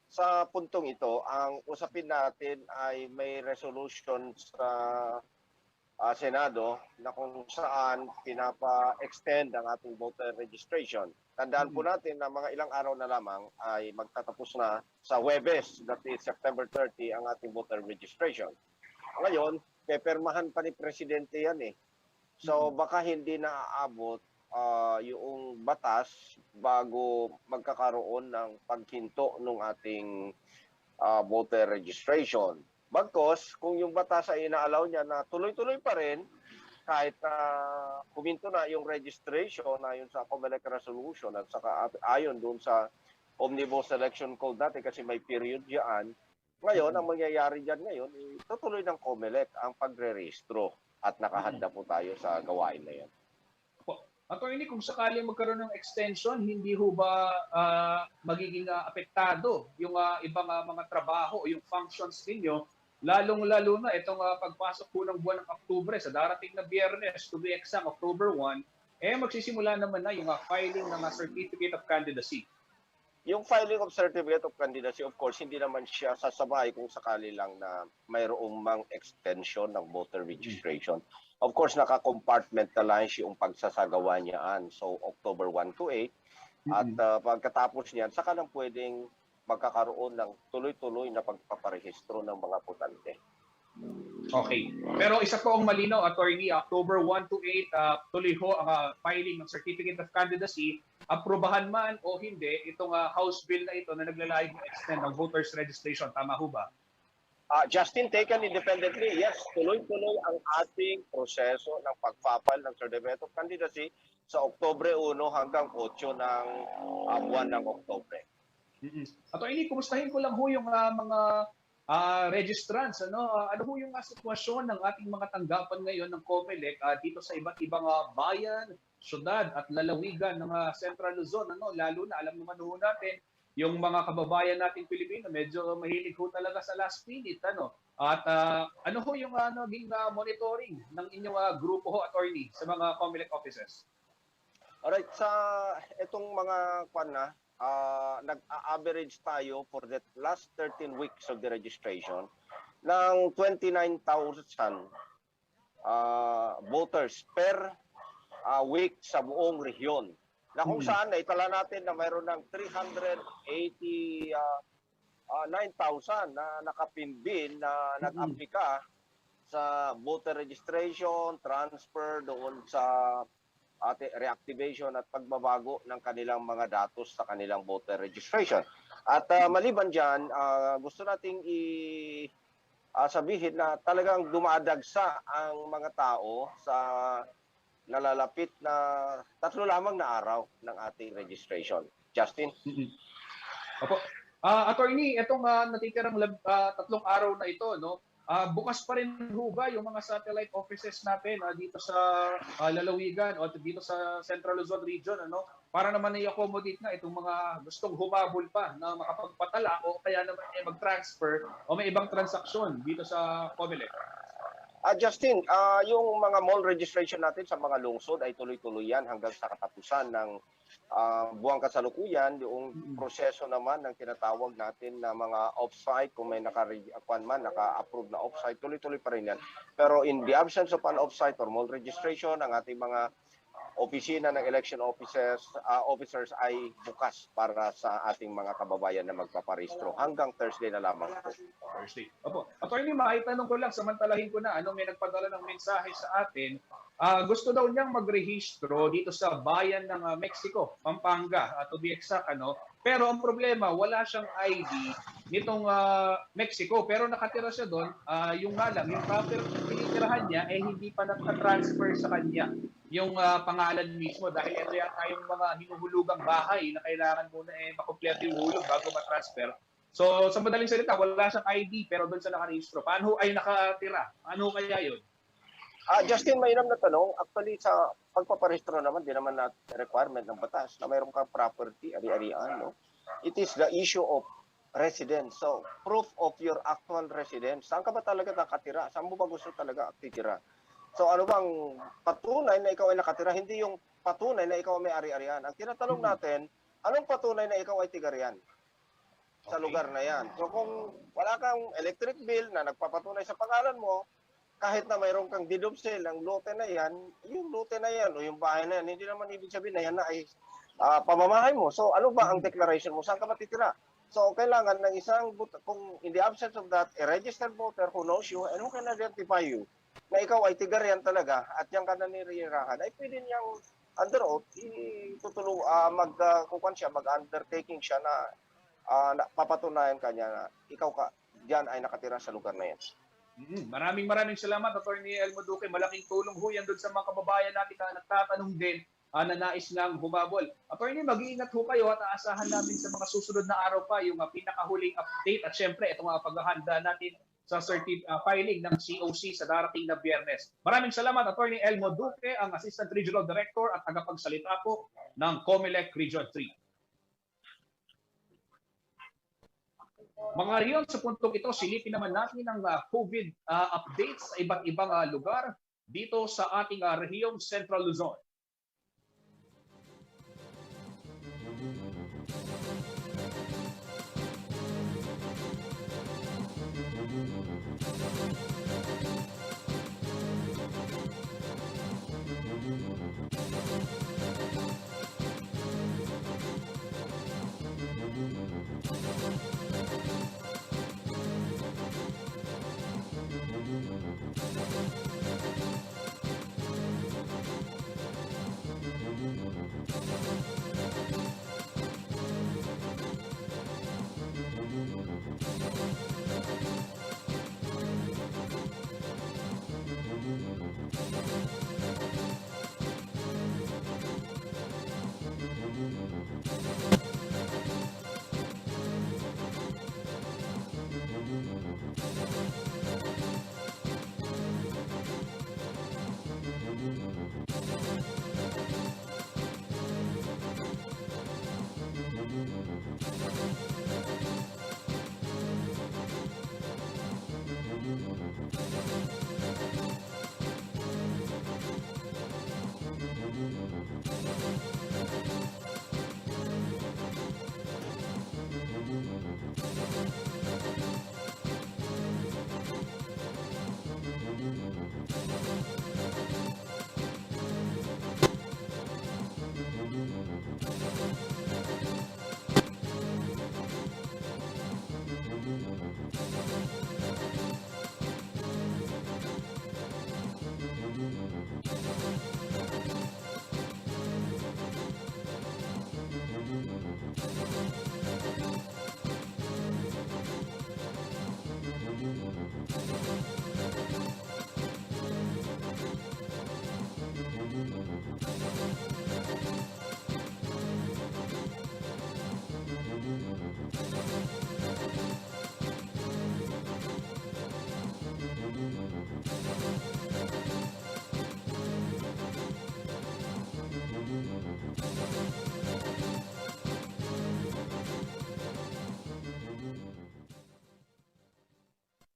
Sa puntong ito, ang usapin natin ay may resolution sa, ah, Senado na kung saan pinapa-extend ang ating voter registration. Tandaan po natin na mga ilang araw na lamang ay magtatapos na sa Huwebes, that is September thirty, ang ating voter registration. Ngayon, pepermahan pa ni Presidente yan eh. So, baka hindi naaabot, ah, yung batas bago magkakaroon ng paghinto ng ating, ah, voter registration. Bagkus, kung yung batas ay inaalaw niya na tuloy-tuloy pa rin, kahit, ah, huminto na yung registration ayon sa COMELEC resolution at saka at-, ayon doon sa Omnibus Election Code natin kasi may period yan. Ngayon, ang mangyayari dyan ngayon, eh, tutuloy ng COMELEC ang pagre-rehistro at nakahanda po tayo sa gawain na yan. Po. Attorney, kung sakaling magkaroon ng extension, hindi ho ba, ah, magiging, ah, apektado yung, ah, ibang, ah, mga trabaho o yung functions ninyo, lalong-lalo na itong, ah, pagpasok po ng buwan ng Oktubre, sa darating na Biyernes, to be exact, October one, eh magsisimula naman na yung, ah, filing ng, ah, Certificate of Candidacy? Yung filing of Certificate of Candidacy, of course, hindi naman siya sasabay kung sakali lang na mayroong mang extension ng voter registration. Of course, naka-compartmentalize yung pagsasagawa niyaan. So, October one to eight. At, ah, pagkatapos niyan, saka lang pwedeng magkakaroon ng tuloy-tuloy na pagpaparehistro ng mga botante. Okay. Pero isa po ang malinaw, Attorney, October one to eight, ah, tuloy ho ang, ah, filing ng Certificate of Candidacy. Aprubahan man o hindi, itong, ah, House Bill na ito na naglalayong extend ng voters registration. Tama ho ba? Ah, Justin, taken independently, yes, tuloy-tuloy ang ating proseso ng pagpa-file ng Certificate of Candidacy sa Oktubre uno hanggang otso ng, ah, buwan ng Oktubre. Mm-mm. Attorney, kumustahin ko lang ho yung, ah, mga, ah, registrants, ano? Ah, ano ho yung, ah, sitwasyon ng ating mga tanggapan ngayon ng COMELEC, ah, dito sa iba't ibang, ah, bayan, syudad at lalawigan ng, ah, Central Luzon, ano? Lalo na, alam naman ho natin, yung mga kababayan nating Pilipino, medyo mahilig ho talaga sa last minute, ano? At, ah, ano ho yung, ah, naging, ah, monitoring ng inyong, ah, grupo ho, Attorney, sa mga COMELEC offices? Alright, sa itong mga, kwan na, ah, nag-a-average tayo for the last thirteen weeks of the registration ng twenty-nine thousand, ah, voters per, ah, week sa buong rehiyon. Na kung saan naitala natin na mayroon ng three hundred eighty, ah, ah, nine thousand na nakapinbin na nag-aplika sa voter registration, transfer doon sa ate, reactivation at pagbabago ng kanilang mga datos sa kanilang voter registration. At, ah, maliban dyan, ah, gusto nating i-, ah, sabihin na talagang dumadagsa ang mga tao sa nalalapit na tatlo lamang na araw ng ating registration. Justin? Opo. Ah, Attorney, itong, ah, natitirang lab-, ah, tatlong araw na ito, no? Ah, bukas pa rin ho ba yung mga satellite offices natin, ah, dito sa, ah, lalawigan o dito sa Central Luzon region, ano? Para naman i-accommodate na itong mga gustong humabol pa na makapagpatala o kaya naman ay mag-transfer o may ibang transaksyon dito sa COMELEC. Ah, Justin, ah, yung mga mall registration natin sa mga lungsod ay tuloy-tuloy yan hanggang sa katapusan ng, ah, buwang kasalukuyan. Yung proseso naman ng tinatawag natin na mga off-site, kung may naka-, kwan man, naka-approve na off-site, tuloy-tuloy pa rin yan. Pero in the absence of an off-site or mall registration, ang ating mga opisina ng election offices, ah, officers ay bukas para sa ating mga kababayan na magpaparehistro hanggang Thursday na lamang po. Thursday. Opo. Attorney, maitanong ko lang, samantalahin ko na, ano, may nagpadala ng mensahe sa atin, Ah, gusto daw niyang magrehistro dito sa bayan ng, ah, Mexico, Pampanga, ah, to be exact, ano. Pero ang problema, wala siyang I D nitong, ah, Mexico, pero nakatira siya doon. Ah, yung nga lang, yung property tinitirahan niya, eh, hindi pa nagka-transfer sa kanya yung, ah, pangalan mismo, dahil ito yata yung mga hinuhulugang bahay na kailangan muna, eh, makumpleto yung hulog bago matransfer. So, sa madaling salita, wala siyang I D, pero doon siya nakarehistro. Paano, ay, nakatira? Ano kaya yun? Ah, Justin, mainam na tanong. Actually, sa pagpaparehistro naman, di naman na requirement ng batas na mayroon kang property, ari-arian, no? It is the issue of residence. So, proof of your actual residence. Saan ka ba talaga nakatira? Saan mo ba gusto talaga titira? So, ano bang patunay na ikaw ay nakatira? Hindi yung patunay na ikaw may ari-arian. Ang tinatanong natin, anong patunay na ikaw ay tigarian sa Okay. lugar na yan? So, kung wala kang electric bill na nagpapatunay sa pangalan mo, kahit na mayroon kang deed of sale ng lote na yan, yung lote na yan o yung bahay na yan, hindi naman ibig sabihin na yan na ay ah, pamamahay mo. So, ano ba ang declaration mo? Saan ka matitira? So, kailangan ng isang, but- kung in the absence of that, a registered voter who knows you and who can identify you, na ikaw ay tigarian talaga at yan ka nanirahan, ay pwede niyang under oath, itutulu, ah, mag, ah, kukuan siya, mag-undertaking siya na, ah, na papatunayan ka niya na ikaw ka, diyan ay nakatira sa lugar na yan. Mm, maraming maraming salamat, Attorney Elmo Duque. Malaking tulong ho yan doon sa mga kababayan natin na nagtatanong din, ah, na nais nang humabol. Attorney, mag-iingat ho kayo at aasahan namin sa mga susunod na araw pa yung, ah, pinakahuling update at syempre itong, ah, paghahanda natin sa certi-, ah, filing ng C O C sa darating na Biyernes. Maraming salamat, Attorney Elmo Duque, ang Assistant Regional Director at tagapagsalita po ng Comelec Region three. Mga rehiyon, sa puntong ito, silipin naman natin ang, ah, COVID, ah, updates sa iba't ibang, ah, lugar dito sa ating, ah, rehiyong Central Luzon.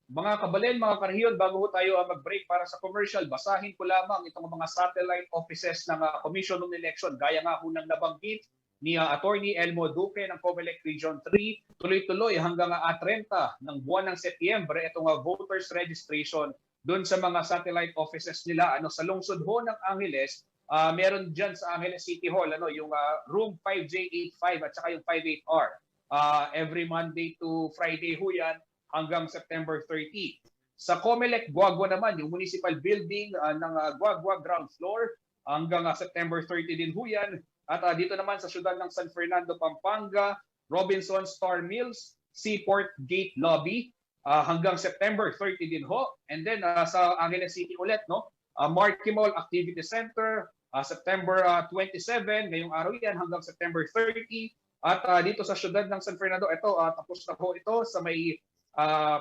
Mga kabalen, mga karehiyon, bago ho tayo, ah, mag-break para sa commercial, basahin ko lamang itong mga satellite offices ng, ah, Commission on Election. Gaya nga ho ng nabanggit ni, ah, Attorney Elmo Duque ng Comelec Region three, tuloy-tuloy hanggang, ah, trenta ng buwan ng Setyembre itong, ah, voters registration doon sa mga satellite offices nila. Ano, sa lungsod ho ng Angeles, ah, meron dyan sa Angeles City Hall, ano, yung, ah, room five J eight five at saka yung five eight R. Ah, every Monday to Friday ho yan hanggang September thirty. Sa Comelec Guagua naman, yung municipal building, ah, ng, ah, Guagua, ground floor, hanggang, ah, September thirty din ho yan. At, ah, dito naman sa siyudad ng San Fernando, Pampanga, Robinson Star Mills, Seaport Gate Lobby, ah, hanggang September thirty din ho. And then, ah, sa Angeles City ulit, no? Ah, Marquee Mall Activity Center, ah, September, ah, twenty-seven, ngayong araw yan, hanggang September thirty. At, ah, dito sa siyudad ng San Fernando, ito, ah, tapos na ho ito sa may, ah,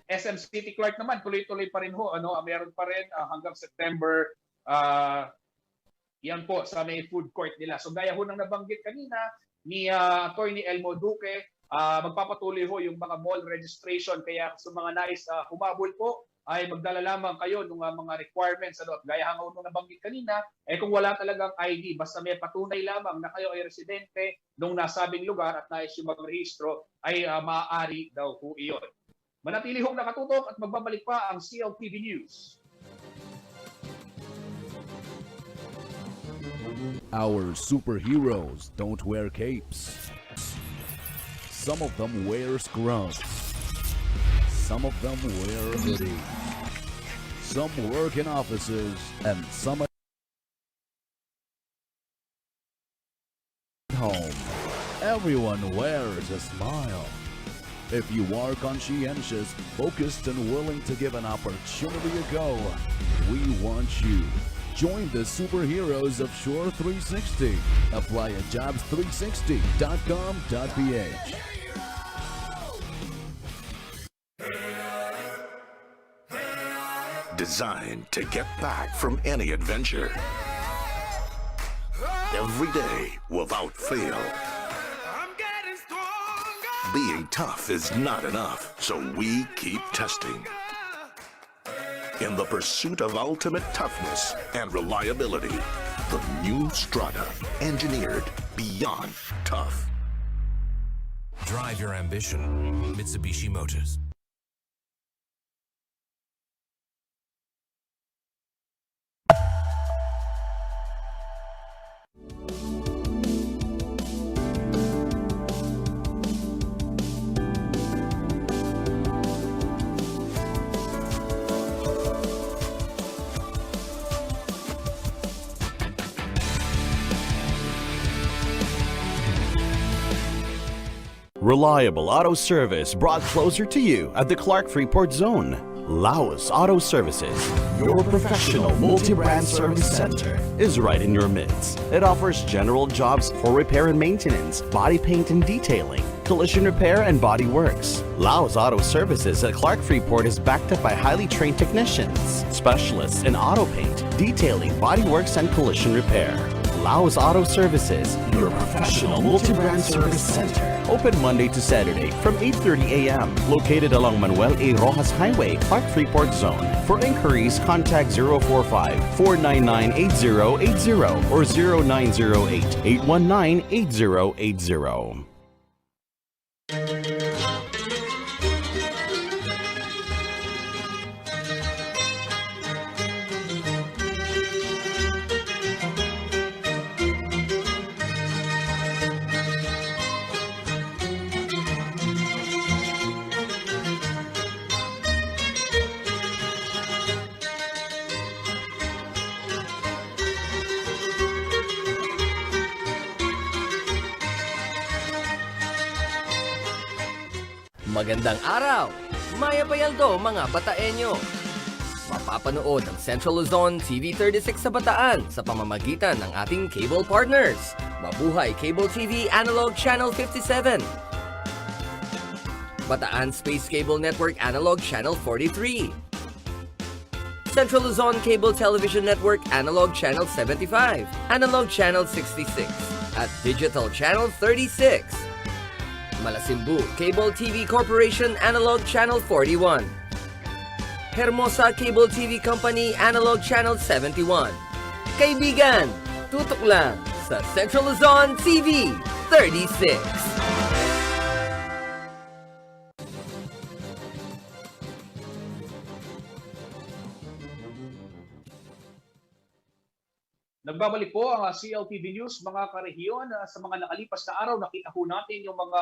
S M City Clark naman, tuloy-tuloy pa rin ho, ano, ah, meron pa rin, ah, hanggang September, ah, yan po, sa may food court nila. So, gaya ho ng nabanggit kanina ni, ah, Attorney Elmo Duque, ah, magpapatuloy ho yung mga mall registration. Kaya sa mga nais, ah, humabol po, ay magdala lamang kayo ng, ah, mga requirements. Ano, at gaya ho ng nabanggit kanina, eh kung wala talagang I D, basta may patunay lamang na kayo ay residente nung nasabing lugar at nais yung magrehistro, ay, ah, maaari daw ho iyon. Manatili hong nakatutok at magbabalik pa ang C L T V News. Our superheroes don't wear capes. Some of them wear scrubs. Some of them wear hoodies. Some work in offices and some home. Everyone wears a smile. If you are conscientious, focused, and willing to give an opportunity a go, we want you. Join the superheroes of Sure three sixty. Apply at jobs three sixty dot com dot P H. Designed to get back from any adventure. Every day without fail. Being tough is not enough, so we keep testing. In the pursuit of ultimate toughness and reliability, the new Strada, engineered beyond tough. Drive your ambition. Mitsubishi Motors. Reliable auto service brought closer to you at the Clark Freeport Zone. Laos Auto Services, your professional multi-brand service center, is right in your midst. It offers general jobs for repair and maintenance, body paint and detailing, collision repair and body works. Laos Auto Services at Clark Freeport is backed up by highly trained technicians, specialists in auto paint, detailing, body works, and collision repair. Laos Auto Services, your professional multi-brand service center. Open Monday to Saturday from eight thirty a m. Located along Manuel A. Roxas Highway, Clark Freeport Zone. For inquiries, contact zero four five, four nine nine, eight zero eight zero or zero nine zero eight, eight one nine, eight zero eight zero. Magandang araw! Mayap a aldo, mga Bataeño! Mapapanood ang Central Luzon T V thirty-six sa Bataan sa pamamagitan ng ating cable partners. Mabuhay Cable T V Analog Channel fifty-seven. Bataan Space Cable Network Analog Channel forty-three. Central Luzon Cable Television Network Analog Channel seventy-five, Analog Channel sixty-six, at Digital Channel thirty-six. Malasimbu Cable T V Corporation Analog Channel forty-one. Hermosa Cable T V Company Analog Channel seventy-one. Kaibigan, tutok lang sa Central Luzon T V thirty-six. Nagbabalik po ang, ah, C L T V News, mga karehiyon. Ah, sa mga nakalipas na araw, nakita ho natin yung mga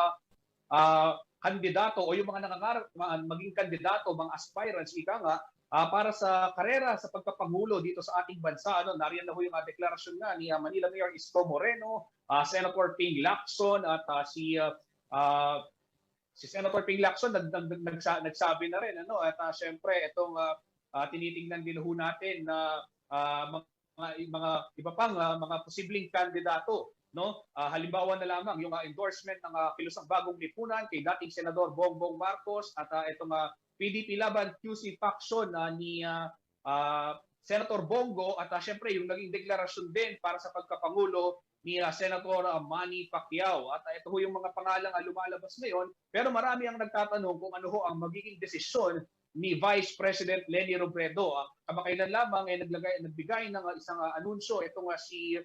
ah, kandidato o yung mga nangangarap ma-, maging kandidato, mga aspirants, ika nga, ah, para sa karera sa pagkapangulo dito sa ating bansa, ano. Nariyan na ho yung, ah, deklarasyon nga ni, ah, Manila Mayor Isko Moreno, ah, Senator Ping Lacson at, ah, si, ah, ah, si Senator Ping Lacson nag-, nag-, nag-, nagsa-, nagsabi na rin, ano, at, ah, siyempre itong, ah, ah, tinitingnan din ho natin na, ah, mga, mga iba pang, ah, mga posibleng kandidato, no? Ah, halimbawa na lamang yung, ah, endorsement ng, ah, Kilusang Bagong Lipunan kay dating Senador Bongbong Marcos at, ah, itong, ah, P D P Laban Q C faction, ah, ni, ah, ah, Senator Bongo at, ah, siyempre yung naging deklarasyon din para sa pagkapangulo ni, ah, Senator, ah, Manny Pacquiao. At, ah, ito ho yung mga pangalang, ah, lumalabas ngayon, pero marami ang nagtatanong kung ano ho ang magiging desisyon ni Vice President Leni Robredo. Ah, kamakailan lamang, eh, naglagay, nagbigay ng, ah, isang, ah, anunsyo itong, ah, si,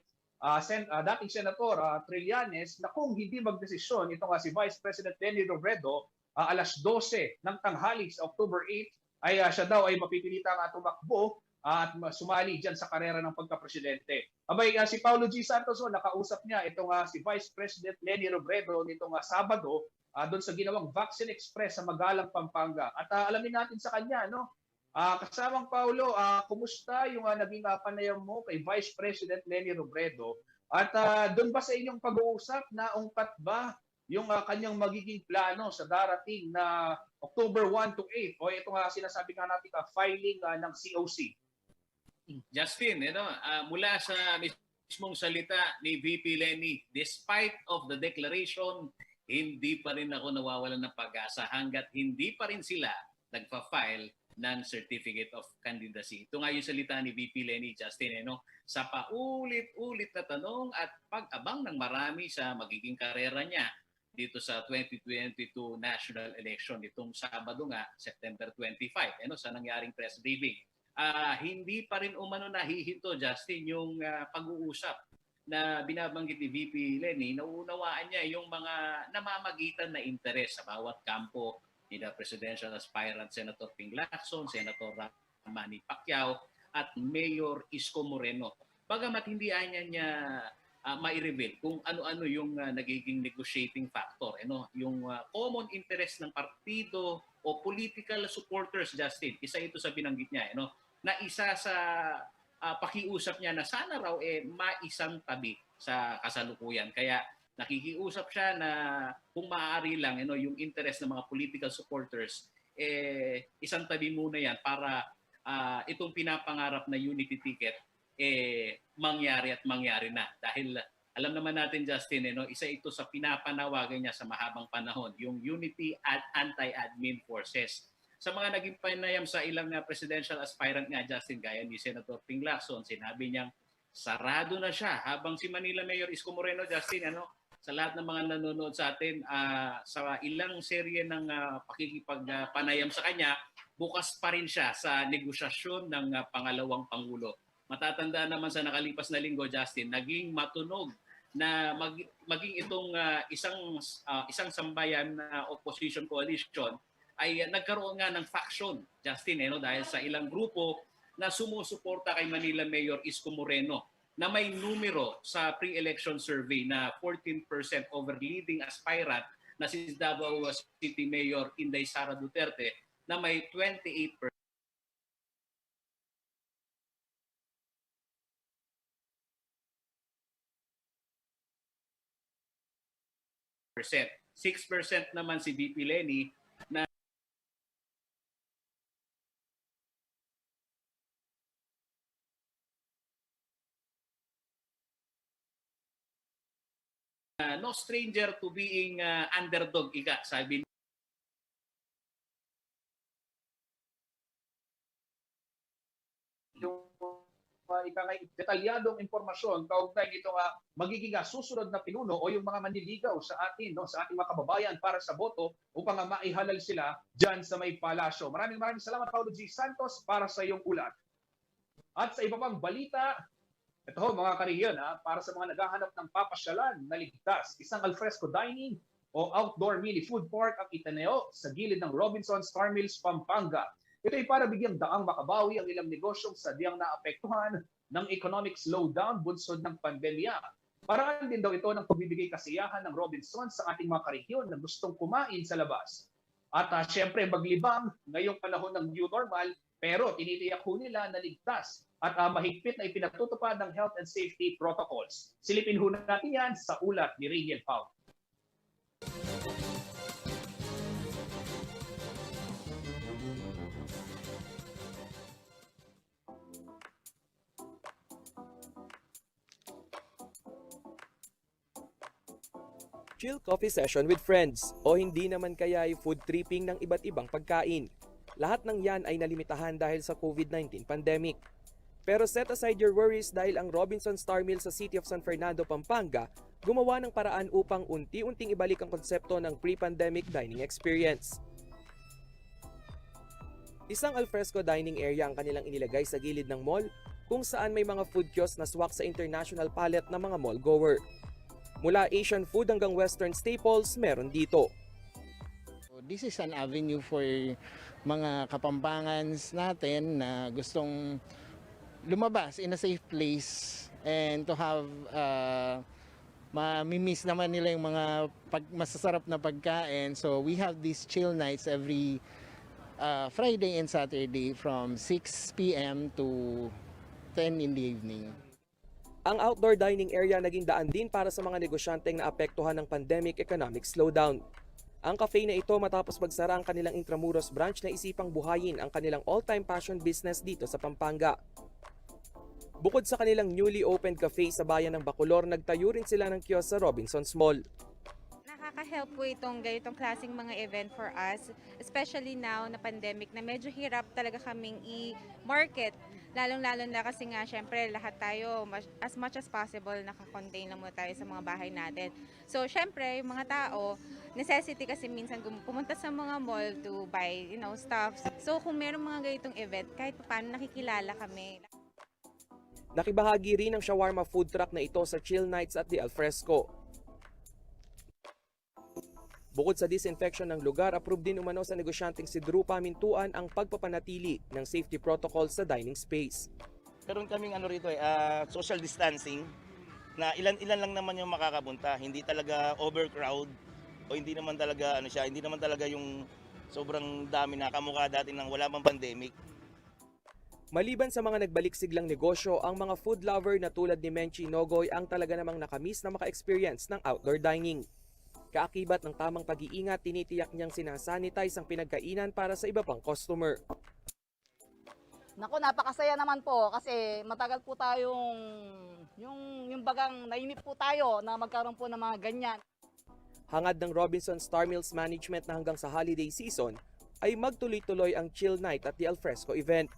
ah, Sen-, ah, dating Senator, ah, Trillanes na kung hindi magdesisyon itong, ah, si Vice President Leni Robredo, ah, alas dose ng tanghali sa October eight, ay, ah, siya daw ay mapipilitang, ah, tumakbo, ah, at ma-, sumali diyan sa karera ng pagkapresidente. Abay, ah, si Paulo G Santos, oh, nakausap niya itong, ah, si Vice President Leni Robredo nitong, ah, Sabado, ah, doon sa ginawang Vaccine Express sa Magalang, Pampanga. At, ah, alamin natin sa kanya, no? Ah, kasamang Paulo, ah, kumusta yung, ah, naging, ah, panayam mo kay Vice President Leni Robredo? At, ah, doon ba sa inyong pag-uusap, naungkat ba yung, ah, kanyang magiging plano sa darating na October one to eight, o ito nga sinasabi nga natin, ah, filing, ah, ng C O C? Justin, you know, ah, mula sa mismong salita ni V P Leni, despite of the declaration, hindi pa rin ako nawawalan ng pag-asa hanggat hindi pa rin sila nagfa-file ng Certificate of Candidacy. Ito nga yung salita ni V P Leni, Justin, eh, no? Sa paulit-ulit na tanong at pag-abang ng marami sa magiging karera niya dito sa twenty twenty-two national election nitong Sabado nga, September twenty-five, eh, no, sa nangyaring press briefing. Ah, hindi pa rin umano nahihinto, Justin, yung, ah, pag-uusap na binabanggit ni V P Leni. Nauunawaan niya yung mga namamagitan na interes sa bawat kampo, nila presidential aspirant Senator Ping Lacson, Senator Manny Pacquiao, at Mayor Isko Moreno. Bagamat hindi anya niya, ah, mai-reveal kung ano-ano yung, ah, nagiging negotiating factor, eh, no? Yung, ah, common interest ng partido o political supporters, Justin, isa ito sa binanggit niya, eh, no? Na isa sa, ah, pakiusap niya na sana raw, eh, maisantabi sa kasalukuyan. Kaya nakikiusap siya na kung maaari lang, you know, yung interest ng mga political supporters, eh, isantabi muna yan para, ah, itong pinapangarap na unity ticket, eh, mangyari at mangyari na. Dahil alam naman natin, Justin, eh, no, isa ito sa pinapanawagan niya sa mahabang panahon, yung unity at anti-admin forces. Sa mga naging panayam sa ilang, ah, presidential aspirant nga, Justin, gaya ni Senator Ping Lacson, sinabi niyang sarado na siya. Habang si Manila Mayor Isko Moreno, Justin, ano, sa lahat ng mga nanonood sa atin, ah, sa ilang serye ng, ah, pakikipag, ah, panayam sa kanya, bukas pa rin siya sa negosasyon ng, ah, pangalawang pangulo. Matatandaan naman sa nakalipas na linggo, Justin, naging matunog na mag-, maging itong, ah, isang, ah, isang sambayan na opposition coalition ay, ah, nagkaroon nga ng faction, Justin, eh, no? Dahil sa ilang grupo na sumusuporta kay Manila Mayor Isko Moreno na may numero sa pre-election survey na fourteen percent over leading aspirant na si Davao City Mayor Inday Sara Duterte na may twenty-eight percent. Six percent naman si V P Leni na uh, no stranger to being, uh, underdog, ika, sabi. Yung, uh, ika nga, detalyadong impormasyon kaugnay nito nga magiging, uh, susunod na pinuno o yung mga manliligaw sa atin, no, sa ating mga kababayan para sa boto upang, uh, maihalal sila dyan sa may palasyo. Maraming, maraming salamat, Paulo G Santos, para sa iyong ulat. At sa iba pang balita, ito ho, mga karehiyon, ha, para sa mga naghahanap ng papasyalan na ligtas, isang alfresco dining o outdoor mini food court ang itinayo sa gilid ng Robinsons Carmil's, Pampanga. Ito'y para bigyang daang makabawi ang ilang negosyong sadyang naapektuhan ng economic slowdown bunsod ng pandemya. Paraan din daw ito ng pagbibigay kasiyahan ng Robinson sa ating mga karehiyon na gustong kumain sa labas. At, ah, siyempre, maglibang ngayong panahon ng new normal, pero tinitiyak ho nila na ligtas at, ah, mahigpit na ipinatutupad ng health and safety protocols. Silipin ho natin yan sa ulat ni Rainiel Pau. Chill coffee session with friends, o hindi naman kaya'y food tripping ng iba't ibang pagkain. Lahat ng yan ay nalimitahan dahil sa COVID nineteen pandemic. Pero set aside your worries dahil ang Robinson Star Mill sa City of San Fernando, Pampanga, gumawa ng paraan upang unti-unting ibalik ang konsepto ng pre-pandemic dining experience. Isang alfresco dining area ang kanilang inilagay sa gilid ng mall, kung saan may mga food kiosk na swak sa international palate ng mga mall goer. Mula Asian food hanggang Western staples, meron dito. This is an avenue for mga Kapampangans natin na gustong lumabas in a safe place and to have uh, mamimiss naman nila yung mga pag, masasarap na pagkain. So we have these chill nights every uh, Friday and Saturday from six p.m. to ten in the evening. Ang outdoor dining area naging daan din para sa mga negosyanteng naapektuhan ng pandemic economic slowdown. Ang cafe na ito matapos magsara ang kanilang Intramuros branch na isipang buhayin ang kanilang all-time passion business dito sa Pampanga. Bukod sa kanilang newly opened cafe sa bayan ng Bacolor, nagtayo rin sila ng kiosk sa Robinsons Mall. Nakaka-help po itong ganitong klaseng mga event for us, especially now na pandemic na medyo hirap talaga kaming i-market. Lalong-lalo na kasi nga, syempre, lahat tayo, as much as possible, naka-contain lang muna tayo sa mga bahay natin. So, syempre, yung mga tao, necessity kasi minsan pumunta sa mga mall to buy, you know, stuff. So, kung meron mga ganitong event, kahit paano nakikilala kami. Nakibahagi rin ang shawarma food truck na ito sa Chill Nights at the Alfresco. Bukod sa disinfection ng lugar, approve din umano sa negosyanteng si Drew Pamintuan ang pagpapanatili ng safety protocol sa dining space. Meron kaming ano rito eh, uh, social distancing na ilan-ilan lang naman yung makakapunta, hindi talaga overcrowd o hindi naman talaga ano siya, hindi naman talaga yung sobrang dami na kamukha dati nang wala pang pandemic. Maliban sa mga nagbalik siglang negosyo, ang mga food lover na tulad ni Menchi Nogoy ang talaga namang nakamiss na maka-experience ng outdoor dining. Kaakibat ng tamang pag-iingat, tinitiyak niyang sinasanitize ang pinagkainan para sa iba pang customer. Naku, napakasaya naman po kasi matagal po tayong, yung, yung bagang nainip po tayo na magkaroon po ng mga ganyan. Hangad ng Robinson Star Mills Management na hanggang sa holiday season ay magtuloy-tuloy ang Chill Night at the Alfresco event.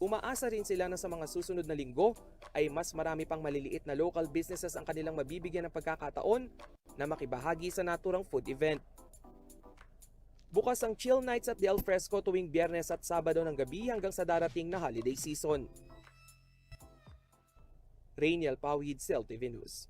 Umaasa rin sila na sa mga susunod na linggo ay mas marami pang maliliit na local businesses ang kanilang mabibigyan ng pagkakataon na makibahagi sa naturang food event. Bukas ang Chill Nights at the Alfresco tuwing Biyernes at Sabado ng gabi hanggang sa darating na holiday season. Rainiel Pauhid, CLTV News.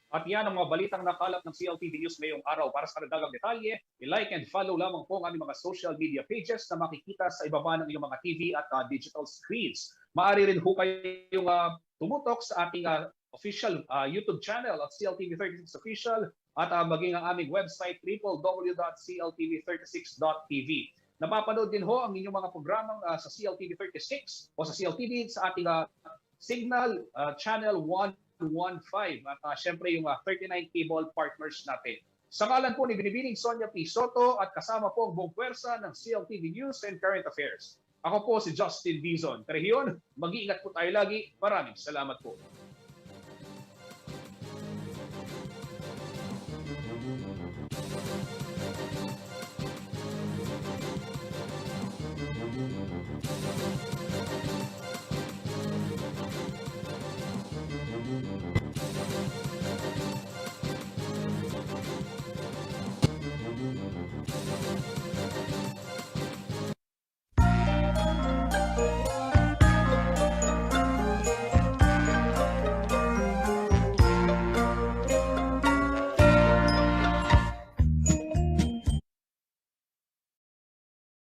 At yan ang mga balitang nakalap ng CLTV News ngayong araw. Para sa karagdagang detalye, i-like and follow lamang po ang aming mga social media pages na makikita sa ibaba ng inyong mga TV at uh, digital screens. Maaari rin po kayong uh, tumutok sa ating uh, official uh, YouTube channel at CLTV thirty-six Official at uh, maging ang aming website triple W dot C L T V thirty-six dot T V. Napapanood din ho ang inyong mga programang uh, sa CLTV thirty-six o sa CLTV sa ating uh, Signal uh, Channel one one five at uh, syempre yung uh, thirty-nine cable partners natin. Sa ngalan po ni Binibining Sonia P. Soto at kasama po ang buong pwersa ng CLTV News and Current Affairs. Ako po si Justin Dizon. Karehiyon, mag-iingat po tayo lagi. Maraming salamat po.